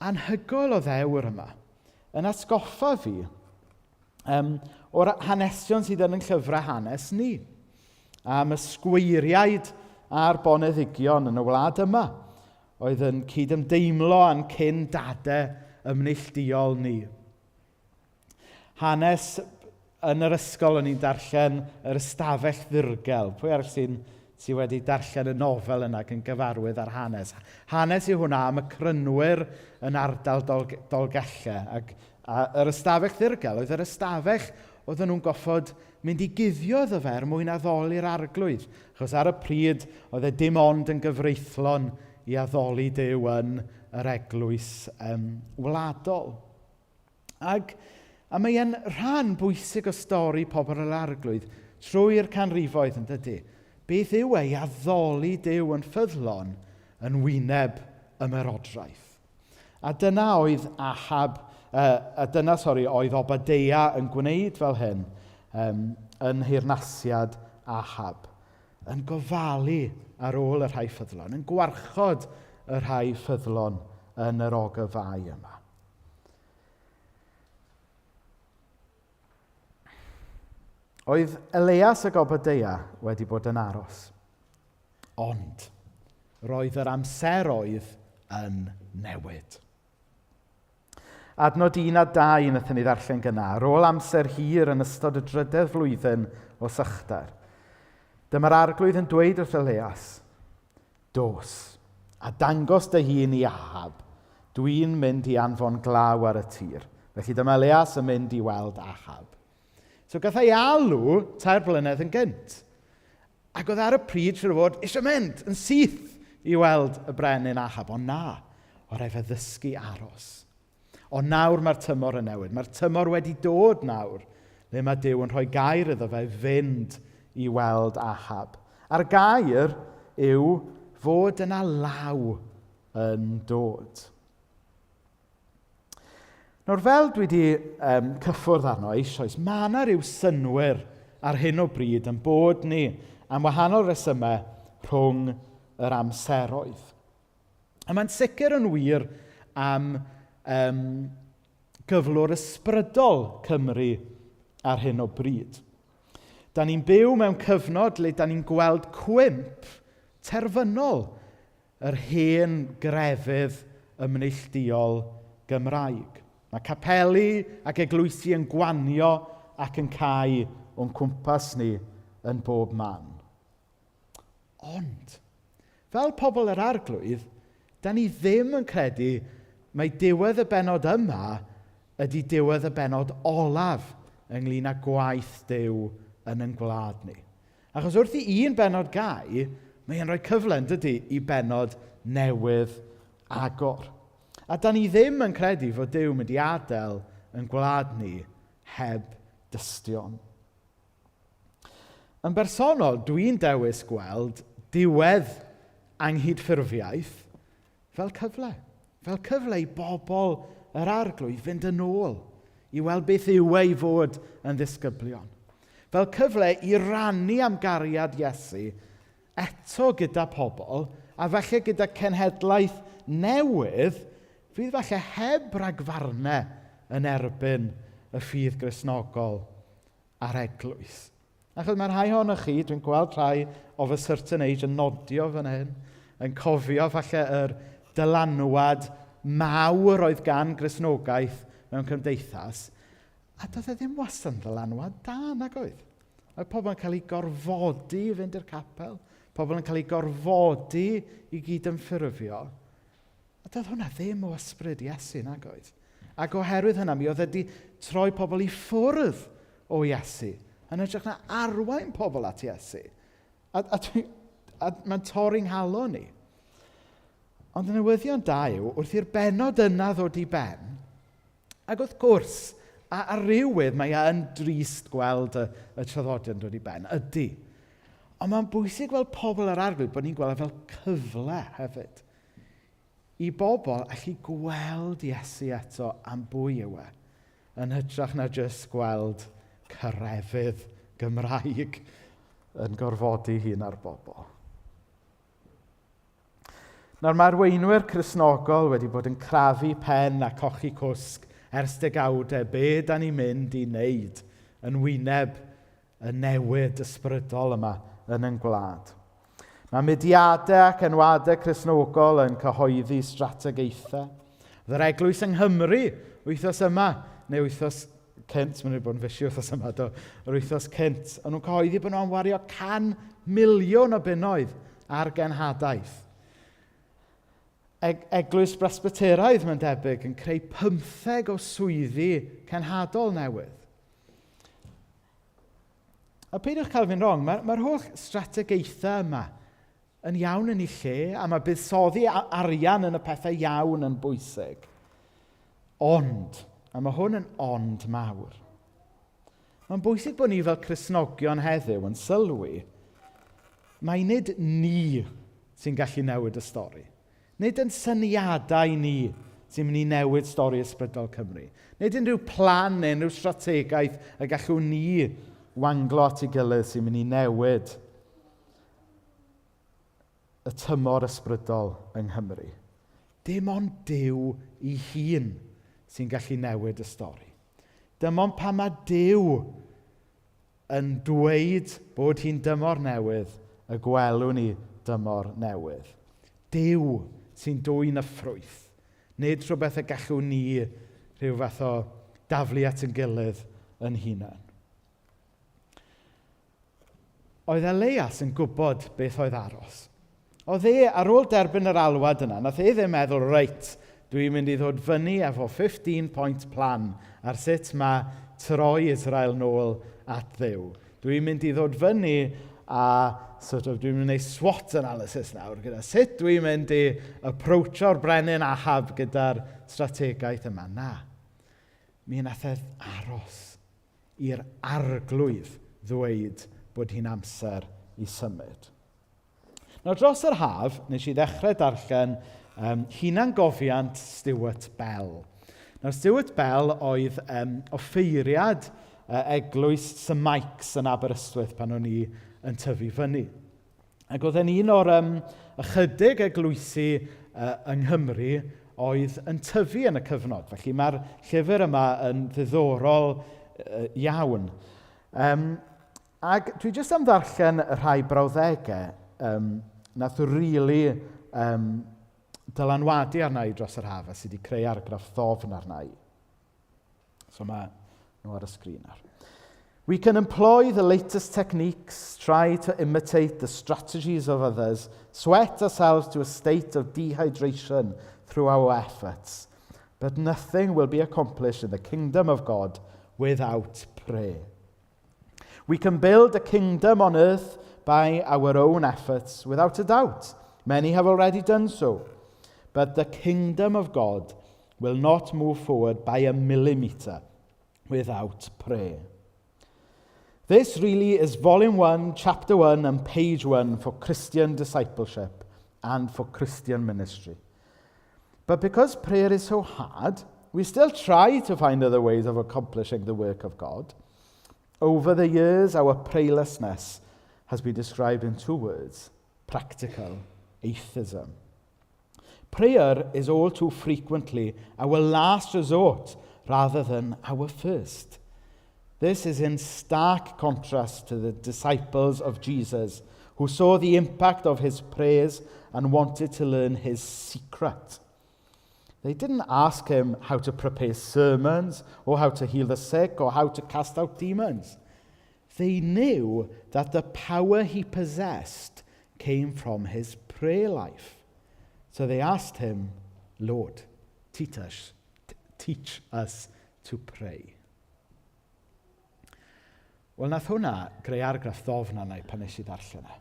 anhygoel o ddewr yma yn atgoffa fi um, o'r hanesion sydd yn ein llyfrau hanes ni. Am y sgweiriaid a'r boneddigion yn y wlad yma oedd yn cydymdeimlo â'n cyn dadau ymneillduol ni. Hanes yn yr ysgol o'n i'n darllen yr ystafell ddirgel. Pwy arall sy'n sy wedi darllen y nofel yna ac yn gyfarwydd ar hanes? Hanes yw hwnna am y crynwyr yn ardal Dol Dolgellau. Ac a, yr ystafell ddirgel oedd yr ystafell oedden nhw'n goffod mynd i guddio iddo fe er mwyn addoli'r arglwydd. Achos ar y pryd oedd e dim ond yn gyfreithlon i addoli Duw yn yr eglwys um, wladol. Ac, a mae e'n rhan bwysig o stori pobl yr arglwydd trwy'r canrifoedd, yn dydy? Beth yw e i addoli Duw yn ffyddlon yn wyneb ymerodraeth? A dyna oedd Ahab, uh, a dyna, sori, oedd Obadeia yn gwneud fel hyn um, yn nheyrnasiad Ahab. Yn gofalu ar ôl y rhai ffyddlon, yn gwarchod y rhai ffyddlon yn yr ogofau yma. Oedd Elias ac Obadeia wedi bod yn aros. Ond, roedd yr amseroedd yn newid. Adnod 1 a 2 wnaethon ni ddarllen gyna, ar ôl amser hir yn ystod y drydedd flwyddyn o sychder. Dyma'r arglwydd yn dweud wrth Elias, Dos, a dangos dy hun i Ahab. Dwi'n mynd i anfon glaw ar y tir. Felly dyma Elias yn mynd i weld Ahab. So gath ei alw tair blynedd yn gynt. Ac oedd ar y pryd, siŵr o fod, eisiau mynd yn syth i weld y brenin Ahab. Ond na, o rhaid fe ddysgu aros. Ond nawr mae'r tymor yn newid. Mae'r tymor wedi dod nawr, le mae Duw yn rhoi gair iddo fe fynd i weld Ahab. A'r gair yw fod yna law yn dod. Nawr, fel dwi wedi um, cyffwrdd arno eisoes, mae yna rhyw synwyr ar hyn o bryd yn bod ni am wahanol resymau rhwng yr amseroedd. A mae'n sicr yn wir am um, gyflwr ysbrydol Cymru ar hyn o bryd. Da ni'n byw mewn cyfnod le da ni'n gweld cwymp terfynol yr hen grefydd ymneillduol Gymraeg. Mae capeli ac eglwysi yn gwanio ac yn cau o'n cwmpas ni yn bob man. Ond, fel pobl yr arglwydd, da ni ddim yn credu mai diwedd y bennod yma ydy diwedd y bennod olaf ynglyn â gwaith Duw yn ein gwlad ni. Achos wrth i un bennod gau, mae e'n rhoi cyfle, yn dydy, i bennod newydd agor. A da ni ddim yn credu fod Duw mynd i adael yn gwlad ni heb dystion. Yn bersonol, dwi'n dewis gweld diwedd anghydffurfiaeth fel cyfle. Fel cyfle i bobl yr arglwydd fynd yn ôl i weld beth yw e i fod yn ddisgyblion. Fel cyfle i rannu am gariad Iesu eto gyda pobl, a falle gyda cenhedlaeth newydd, fydd falle heb ragfarnau yn erbyn y ffydd Gristnogol a'r eglwys. Achos mae rhai ohonoch chi, dwi'n gweld rhai of a certain age yn nodio fan hyn, yn cofio falle yr dylanwad mawr oedd gan Gristnogaeth mewn cymdeithas, a doedd e ddim wastad yn ddylanwad da, nag oedd? Oedd pobl yn cael eu gorfodi i fynd i'r capel, pobl yn cael eu gorfodi i gydymffurfio. A doedd hwnna ddim o ysbryd Iesu, nag oedd? Ac oherwydd hynna, mi oedd wedi troi pobl i ffwrdd o Iesu, yn hytrach na arwain pobl at Iesu. A mae'n torri'n nghalon ni. Ond y newyddion da yw, wrth i'r bennod yna ddod i ben, ac wrth gwrs, a ar ryw wedd mae e yn drist gweld y traddodiad yn dod i ben, ydy. Ond mae'n bwysig fel pobl yr arglwydd bod ni'n gweld e fel cyfle hefyd. I bobl allu gweld Iesu eto am bwy yw e, yn hytrach na jyst gweld crefydd Gymraeg yn gorfodi hun ar bobl. Nawr, mae arweinwyr Cristnogol wedi bod yn crafu pen a cochi cwsg ers degawdau be da ni'n mynd i wneud yn wyneb y newid ysbrydol yma yn ein gwlad. Mae mudiadau ac enwadau Cristnogol yn cyhoeddi strategaethau. Oedd yr eglwys yng Nghymru wythnos yma, neu wythnos cynt, maen nhw wedi bod yn fysi wythnos yma, do, yr wythnos cynt, o'n nhw'n cyhoeddi bod nhw'n wario 100 miliwn o bunnoedd ar genhadaeth. Eglwys Bresbyteraidd, mae'n debyg, yn creu 15 o swyddi cenhadol newydd. A peidiwch cael fi'n wrong, mae'r holl strategaethau yma yn iawn yn ei lle, a mae buddsoddi arian yn y pethau iawn yn bwysig. Ond, a mae hwn yn ond mawr, mae'n bwysig bod ni fel Cristnogion heddiw yn sylwi mai nid ni sy'n gallu newid y stori. Nid yn syniadau ni sy'n mynd i newid stori ysbrydol Cymru. Nid unrhyw plan neu unrhyw strategaeth y gallwn ni wanglo at ei gilydd sy'n mynd i newid y tymor ysbrydol yng Nghymru. Dim ond Duw ei hun sy'n gallu newid y stori. Dim ond pan mae Duw yn dweud bod hi'n dymor newydd, y gwelwn ni dymor newydd. Duw sy'n dwyn y ffrwyth. Nid rhywbeth y gallwn ni rhyw fath o daflu at yn gilydd yn hunain. Oedd Elias yn gwybod beth oedd aros. Oedd e, ar ôl derbyn yr alwad yna, nath e ddim meddwl, reit, dwi'n mynd i ddod fyny efo 15-point plan ar sut mae troi Israel nôl at Dduw. Dwi'n mynd i ddod fyny a sort of, dwi'n mynd i wneud SWOT analysis nawr gyda sut dwi'n mynd i approachio'r brenin Ahab gyda'r strategaeth yma. Na, mi nath e aros i'r arglwydd ddweud bod hi'n amser i symud. Nawr dros yr haf, nes i ddechrau darllen hunangofiant Stuart Bell. Nawr Stuart Bell oedd offeiriad eglwys St Mike's yn Aberystwyth pan o'n i yn tyfu fyny. Ac oedd e'n un o'r ychydig eglwysi yng Nghymru oedd yn tyfu yn y cyfnod. Felly mae'r llyfr yma yn ddiddorol iawn. Ac dwi jyst am ddarllen y rhai brawddegau nath really dylanwadu arna i dros yr haf a sydd wedi creu argraff ddofn arna i. So mae nhw ar y sgrin ar. We can employ the latest techniques, try to imitate the strategies of others, sweat ourselves to a state of dehydration through our efforts. But nothing will be accomplished in the kingdom of God without prayer. We can build a kingdom on earth by our own efforts, without a doubt. Many have already done so. But the kingdom of God will not move forward by a millimetre without prayer. This really is volume 1, chapter 1 and page 1 for Christian discipleship and for Christian ministry. But because prayer is so hard, we still try to find other ways of accomplishing the work of God. Over the years, our prayerlessness has been described in two words, practical atheism. Prayer is all too frequently our last resort rather than our first. This is in stark contrast to the disciples of Jesus, who saw the impact of his prayers and wanted to learn his secret. They didn't ask him how to prepare sermons or how to heal the sick or how to cast out demons. They knew that the power he possessed came from his prayer life. So they asked him, Lord, teach us, teach us to pray. Wel, nath hwnna greu argraff ddofn arna i pan nes i ddarllen e.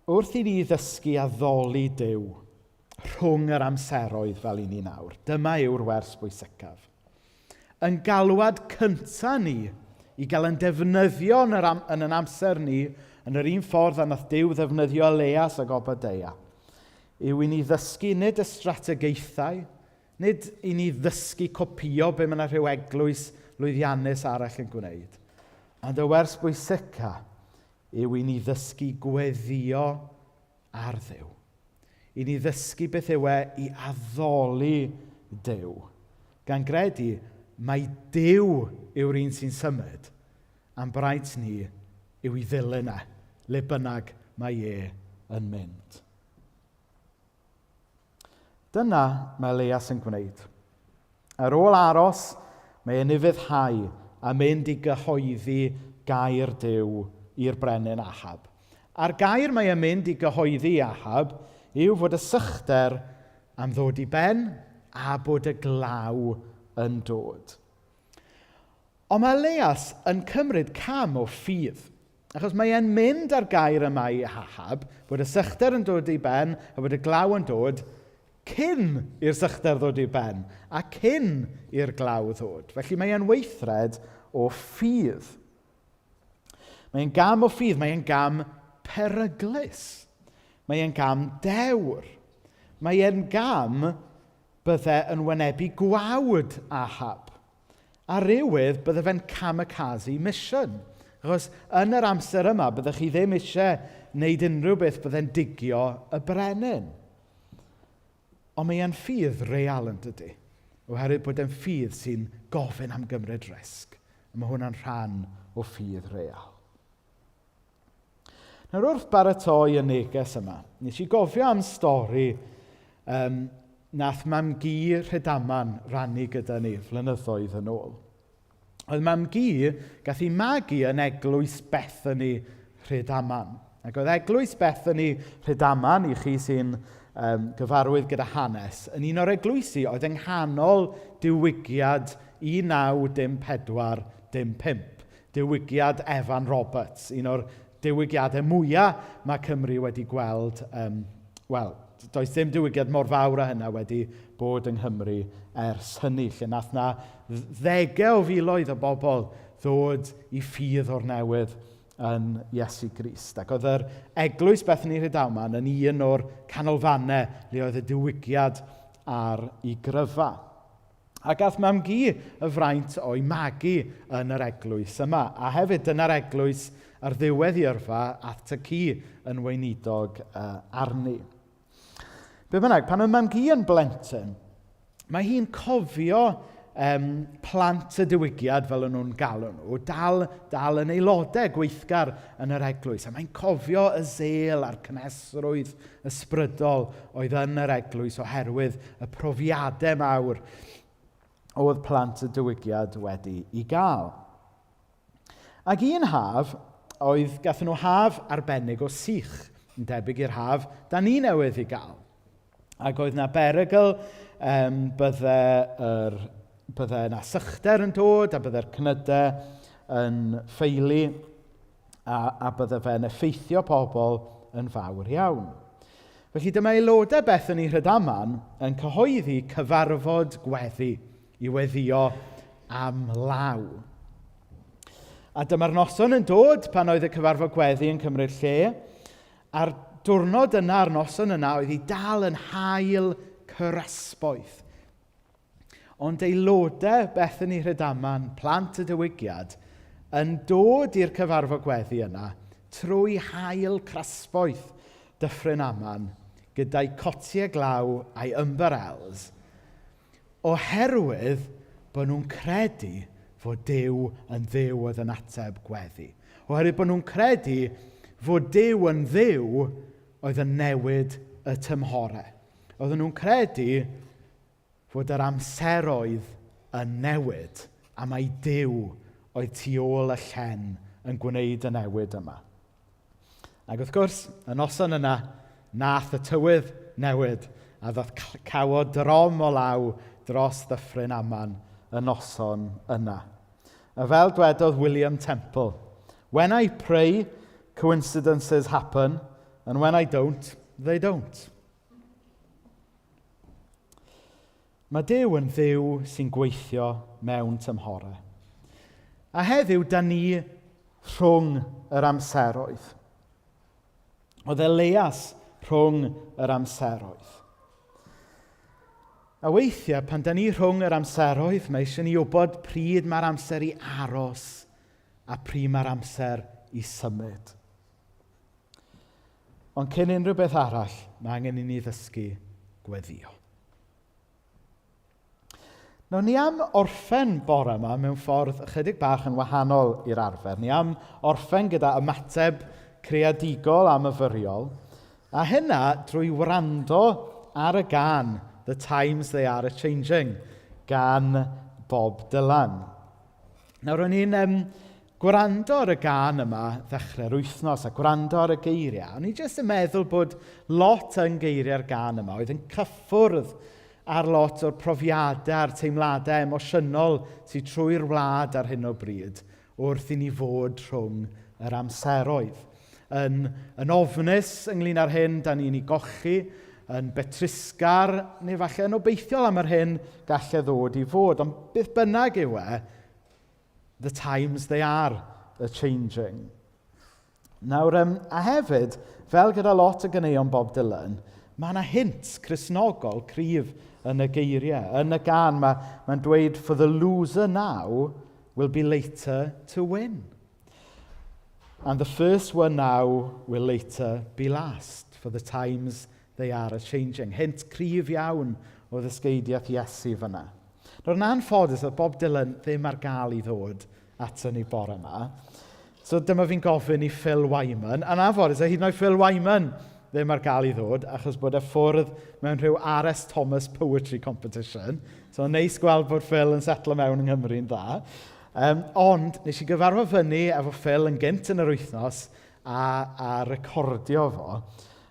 Wrth i ni ddysgu addoli Duw rhwng yr amseroedd fel i ni nawr, dyma yw'r wers bwysicaf. Yn galwad cynta ni i gael yn defnyddio yn, yr am, yn yn amser ni, yn yr un ffordd a nath Duw ddefnyddio Elias ac Obadeia, yw i ni ddysgu nid y strategaethau, nid i ni ddysgu copïo be mae yna rhyw eglwys lwyddiannus arall yn gwneud, ond y wers bwysica yw i ni ddysgu gweddio ar Dduw. I ni ddysgu beth yw e i addoli Duw. Gan gredu mai Duw yw'r un sy'n symud, a'n braint ni yw i ddilyn e, le bynnag mae e yn mynd. Dyna mae Elias yn gwneud. Ar ôl aros, mae e'n ufuddhau a mynd i gyhoeddi gair Duw i'r brenin Ahab. A'r gair mae e'n mynd i gyhoeddi i Ahab yw fod y sychder am ddod i ben a bod y glaw yn dod. Ond mae Elias yn cymryd cam o ffydd. Achos mae e'n mynd â'r gair yma i Ahab, bod y sychder yn dod i ben a bod y glaw yn dod, cyn i'r sychder ddod i ben a cyn i'r glaw ddod. Felly mae e'n weithred o ffydd. Mae'n gam o ffydd, mae'n gam peryglus. Mae'n gam dewr. Mae'n gam bydde yn wynebu gwawd Ahab. A rywedd bydde fe'n kamikaze mission. Achos yn yr amser yma, byddech chi ddim eisiau wneud unrhyw beth bydde'n digio y brenin. Ond mae e'n ffydd real yn dydy. Oherwydd bod e'n ffydd sy'n gofyn am gymryd risg. A mae hwnna'n rhan o ffydd real. Nawr wrth baratoi y neges yma, nes i gofio am stori um, nath mam-gu Rhydaman rannu gyda ni flynyddoedd yn ôl. Oedd mam-gu gath ei magu yn eglwys Bethany Rhydaman. Ac oedd eglwys Bethany Rhydaman, i chi sy'n um, gyfarwydd gyda hanes, yn un o'r eglwysi oedd yng nghanol diwygiad 1914 dim 5. Diwygiad Evan Roberts, un o'r diwygiadau mwyaf mae Cymru wedi gweld, um, wel, does dim diwygiad mor fawr â hynna wedi bod yng Nghymru ers hynny, lle nath na ddegau o filoedd o bobl ddod i ffydd o'r newydd yn Iesu Grist. Ac oedd yr eglwys Bethany Rhydaman yn un o'r canolfannau le oedd y diwygiad ar ei gryfa. A gath mam-gu y fraint o'i magu yn yr eglwys yma. A hefyd dyna'r eglwys ar ddiwedd ei yrfa ath y yn weinidog uh, arni. Be bynnag, pan oedd mam-gu yn blentyn, mae hi'n cofio um, plant y diwygiad, fel o'n nhw'n galw nhw, dal, dal yn aelodau gweithgar yn yr eglwys. A mae'n cofio y zel a'r cynhesrwydd ysbrydol oedd yn yr eglwys oherwydd y profiadau mawr oedd plant y diwygiad wedi i gael. Ac un haf, oedd, gathon nhw haf arbennig o sych, yn debyg i'r haf da ni newydd i gael. Ac oedd na berygl um, bydde, yr, bydde na sychder yn dod a bydde'r cnydau yn ffeili a, a bydde fe'n effeithio pobl yn fawr iawn. Felly dyma aelodau Bethany Rhydaman yn cyhoeddi cyfarfod gweddi i weddio am law. A dyma'r noson yn dod pan oedd y cyfarfod gweddi yn cymryd lle, a'r diwrnod yna, a'r noson yna, oedd hi dal yn hael cyrasboeth. Ond aelodau Bethany Rhydaman, plant y diwygiad, yn dod i'r cyfarfod gweddi yna trwy hael crasboeth Dyffryn Aman gyda'i cotiau glaw a'i ymbarels, oherwydd bod nhw'n credu fod Duw yn Dduw oedd yn ateb gweddi. Oherwydd bod nhw'n credu fod Duw yn Dduw oedd yn newid y tymhorau. Oedden nhw'n credu fod yr amseroedd yn newid a mai Duw oedd tu ôl y llen yn gwneud y newid yma. Ac wrth gwrs, y noson yna, nath y tywydd newid a ddoth cawod drom o law dros ddyffryn Aman y noson yna. A fel dwedodd William Temple, When I pray, coincidences happen, and when I don't, they don't. Mae Duw yn Dduw sy'n gweithio mewn tymhorau. A heddiw, da ni rhwng yr amseroedd. Oedd Elias rhwng yr amseroedd. A weithiau, pan da ni rhwng yr amseroedd, mae eisiau ni wybod pryd mae'r amser i aros a pryd mae'r amser i symud. Ond cyn unrhyw beth arall, mae angen i ni ddysgu gweddio. Nawr, ni am orffen bore yma mewn ffordd ychydig bach yn wahanol i'r arfer. Ni am orffen gyda ymateb creadigol a myfyriol, a hynna drwy wrando ar y gan The Times They Are A-Changing gan Bob Dylan. Nawr, o'n i'n um, gwrando ar y gan yma ddechrau'r wythnos a gwrando ar y geiriau. O'n i jyst yn meddwl bod lot yn geiriau'r gan yma oedd yn cyffwrdd ar lot o'r profiadau a'r teimladau emosiynol sydd trwy'r wlad ar hyn o bryd wrth i ni fod rhwng yr amseroedd. Yn, yn ofnus ynglyn â'r hyn da ni'n ei gochi, yn betrusgar, neu falle yn obeithiol am yr hyn gallai ddod i fod. Ond beth bynnag yw e, the times they are a changing. Nawr, um, a hefyd, fel gyda lot o ganeuon Bob Dylan, mae yna hint Cristnogol cryf yn y geiriau. Yn y gan, mae'n mae dweud, for the loser now will be later to win. And the first one now will later be last, for the times they are a changing. Hint cryf iawn o ddysgeidiaeth Iesu fyna. Nawr, yn anffodus, oedd Bob Dylan ddim ar gael i ddod ato ni bore yma. So dyma fi'n gofyn i Phil Wyman. Yn anffodus, a hyd yn oed Phil Wyman ddim ar gael i ddod, achos bod e ffwrdd mewn rhyw R.S. Thomas Poetry Competition. So neis gweld bod Phil yn setlo mewn yng Nghymru'n dda. Um, ond nes i gyfarfod fyny efo Phil yn gynt yn yr wythnos a, a recordio fo.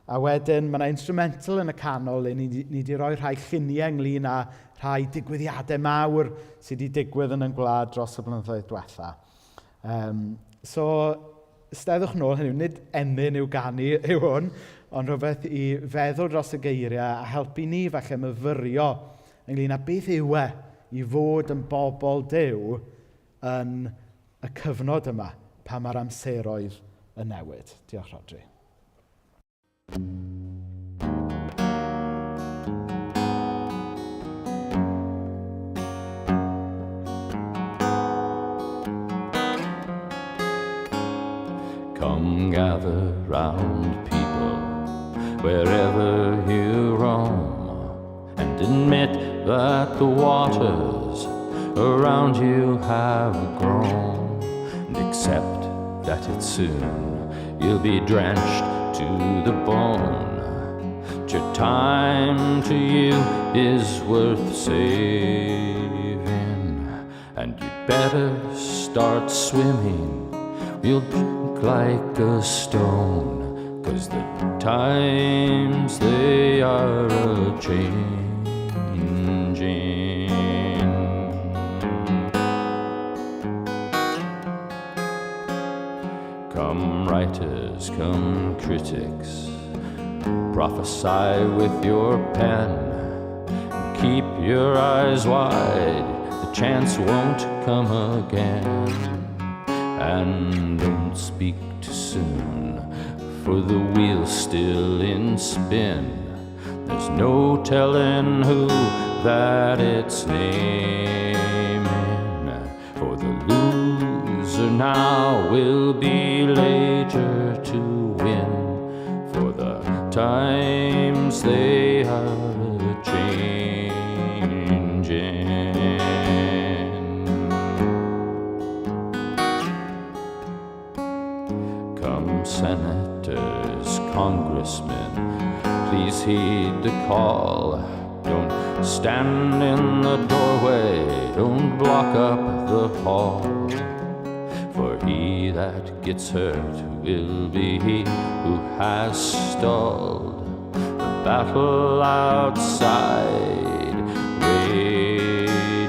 A wedyn mae yna instrumental yn y canol le ni, ni wedi rhoi rhai lluniau ynglyn â rhai digwyddiadau mawr sydd wedi digwydd yn ein gwlad dros y blynyddoedd diwetha. Um, so, steddwch nôl, hynny yw, nid emyn i'w ganu yw hwn, ond rhywbeth i feddwl dros y geiriau a helpu ni falle myfyrio ynglyn â beth yw e i fod yn bobl Duw yn y cyfnod yma pan mae'r amseroedd yn newid. Diolch, Rhodri. Come gather round people wherever you roam and admit that the waters around you have grown and accept that it's soon you'll be drenched to the bone. But your time to you is worth saving, and you'd better start swimming. You'll drink like a stone, 'cause the times they are a changing. Come writers, come critics, prophesy with your pen. Keep your eyes wide, the chance won't come again. And don't speak too soon, for the wheel's still in spin. There's no telling who that it's naming, for the loser now will be later to win. For the times they are a-changing. Come senators, congressmen, please heed the call. Don't stand in the doorway, don't block up the hall. For he that gets hurt will be he who has stalled. The battle outside raging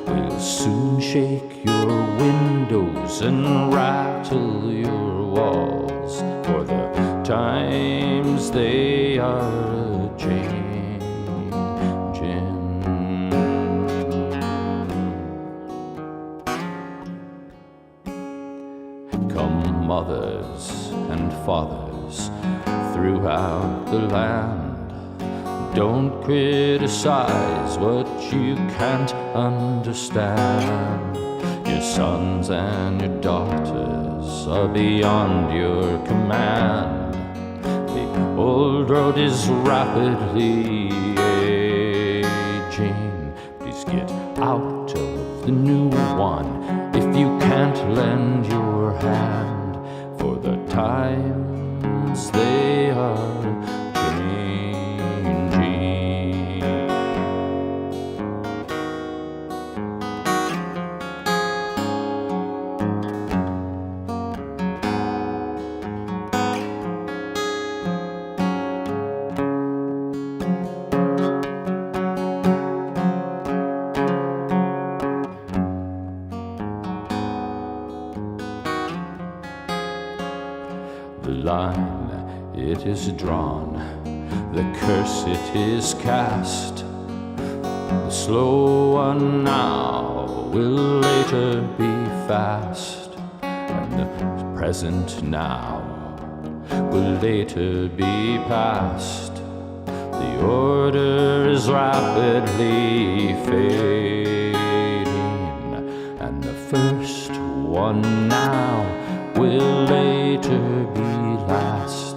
will soon shake your windows and rattle your walls. For the times they are a-changing. Come mothers and fathers throughout the land, don't criticize what you can't understand. Your sons and your daughters are beyond your command. The old road is rapidly aging. Please get out of the new one if you can't lend your hand, for the times they are changing. The line, it is drawn, the curse, it is cast. The slow one now will later be fast, and the present now will later be past. The order is rapidly fading, and the first one now will later be last.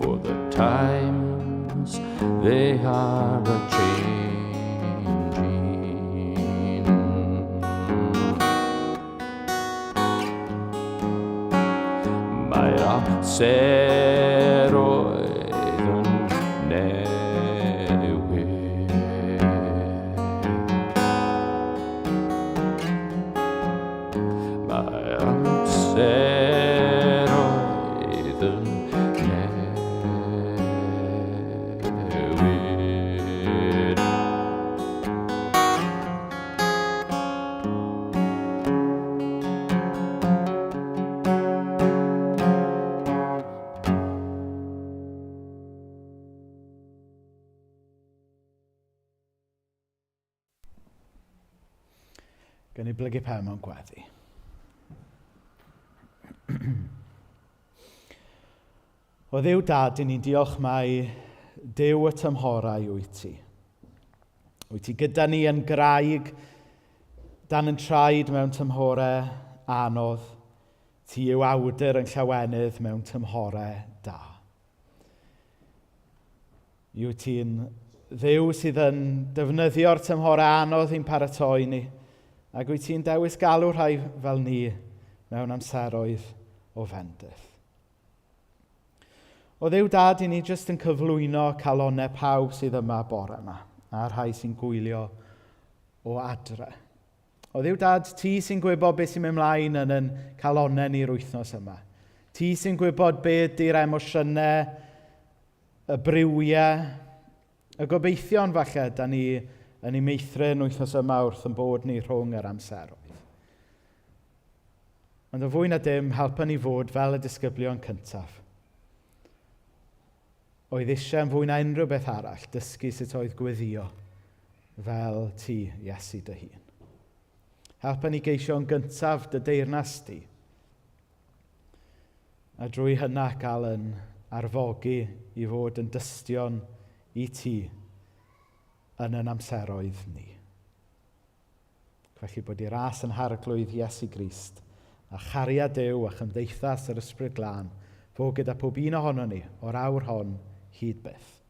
For the times they are a-changing. Mae'r amser oedd yn newid. Mae'r amser oedd yn newid. Gawn ni blygu pen mewn gweddi. O Dduw Dad, i ni'n diolch mai Duw y tymhorau wyt ti. Wyt ti gyda ni yn graig dan yn traed mewn tymhorau anodd. Ti yw awdur yn llawenydd mewn tymhorau da. Yw ti'n Dduw sydd yn defnyddio'r tymhorau anodd i'n paratoi ni, ac wyt ti'n dewis galw rhai fel ni mewn amseroedd o fendith. O Dduw Dad, i ni jyst yn cyflwyno calonnau pawb sydd yma bore yma, a'r rhai sy'n gwylio o adre. O Dduw Dad, ti sy'n gwybod beth sy'n mynd mlaen yn yn calonnau ni'r wythnos yma. Ti sy'n gwybod beth ydy'r emosiynau, y briwiau, y gobeithion falle da ni yn ei meithrin wythnos yma wrth yn bod ni rhwng yr amseroedd. Ond yn fwy na dim, helpa ni fod fel y disgyblion cyntaf. Oedd eisiau yn fwy na unrhyw beth arall dysgu sut oedd gweddio fel ti, Iesu dy hun. Helpa ni geisio yn gyntaf dy deyrnas di. A drwy hynna cael yn arfogi i fod yn dystion i ti yn yn amseroedd ni. Felly bod i ras yn harglwydd Iesu Grist a chariad Duw a chymdeithas yr Ysbryd Glân fod gyda pob un ohono ni o'r awr hon hyd byth.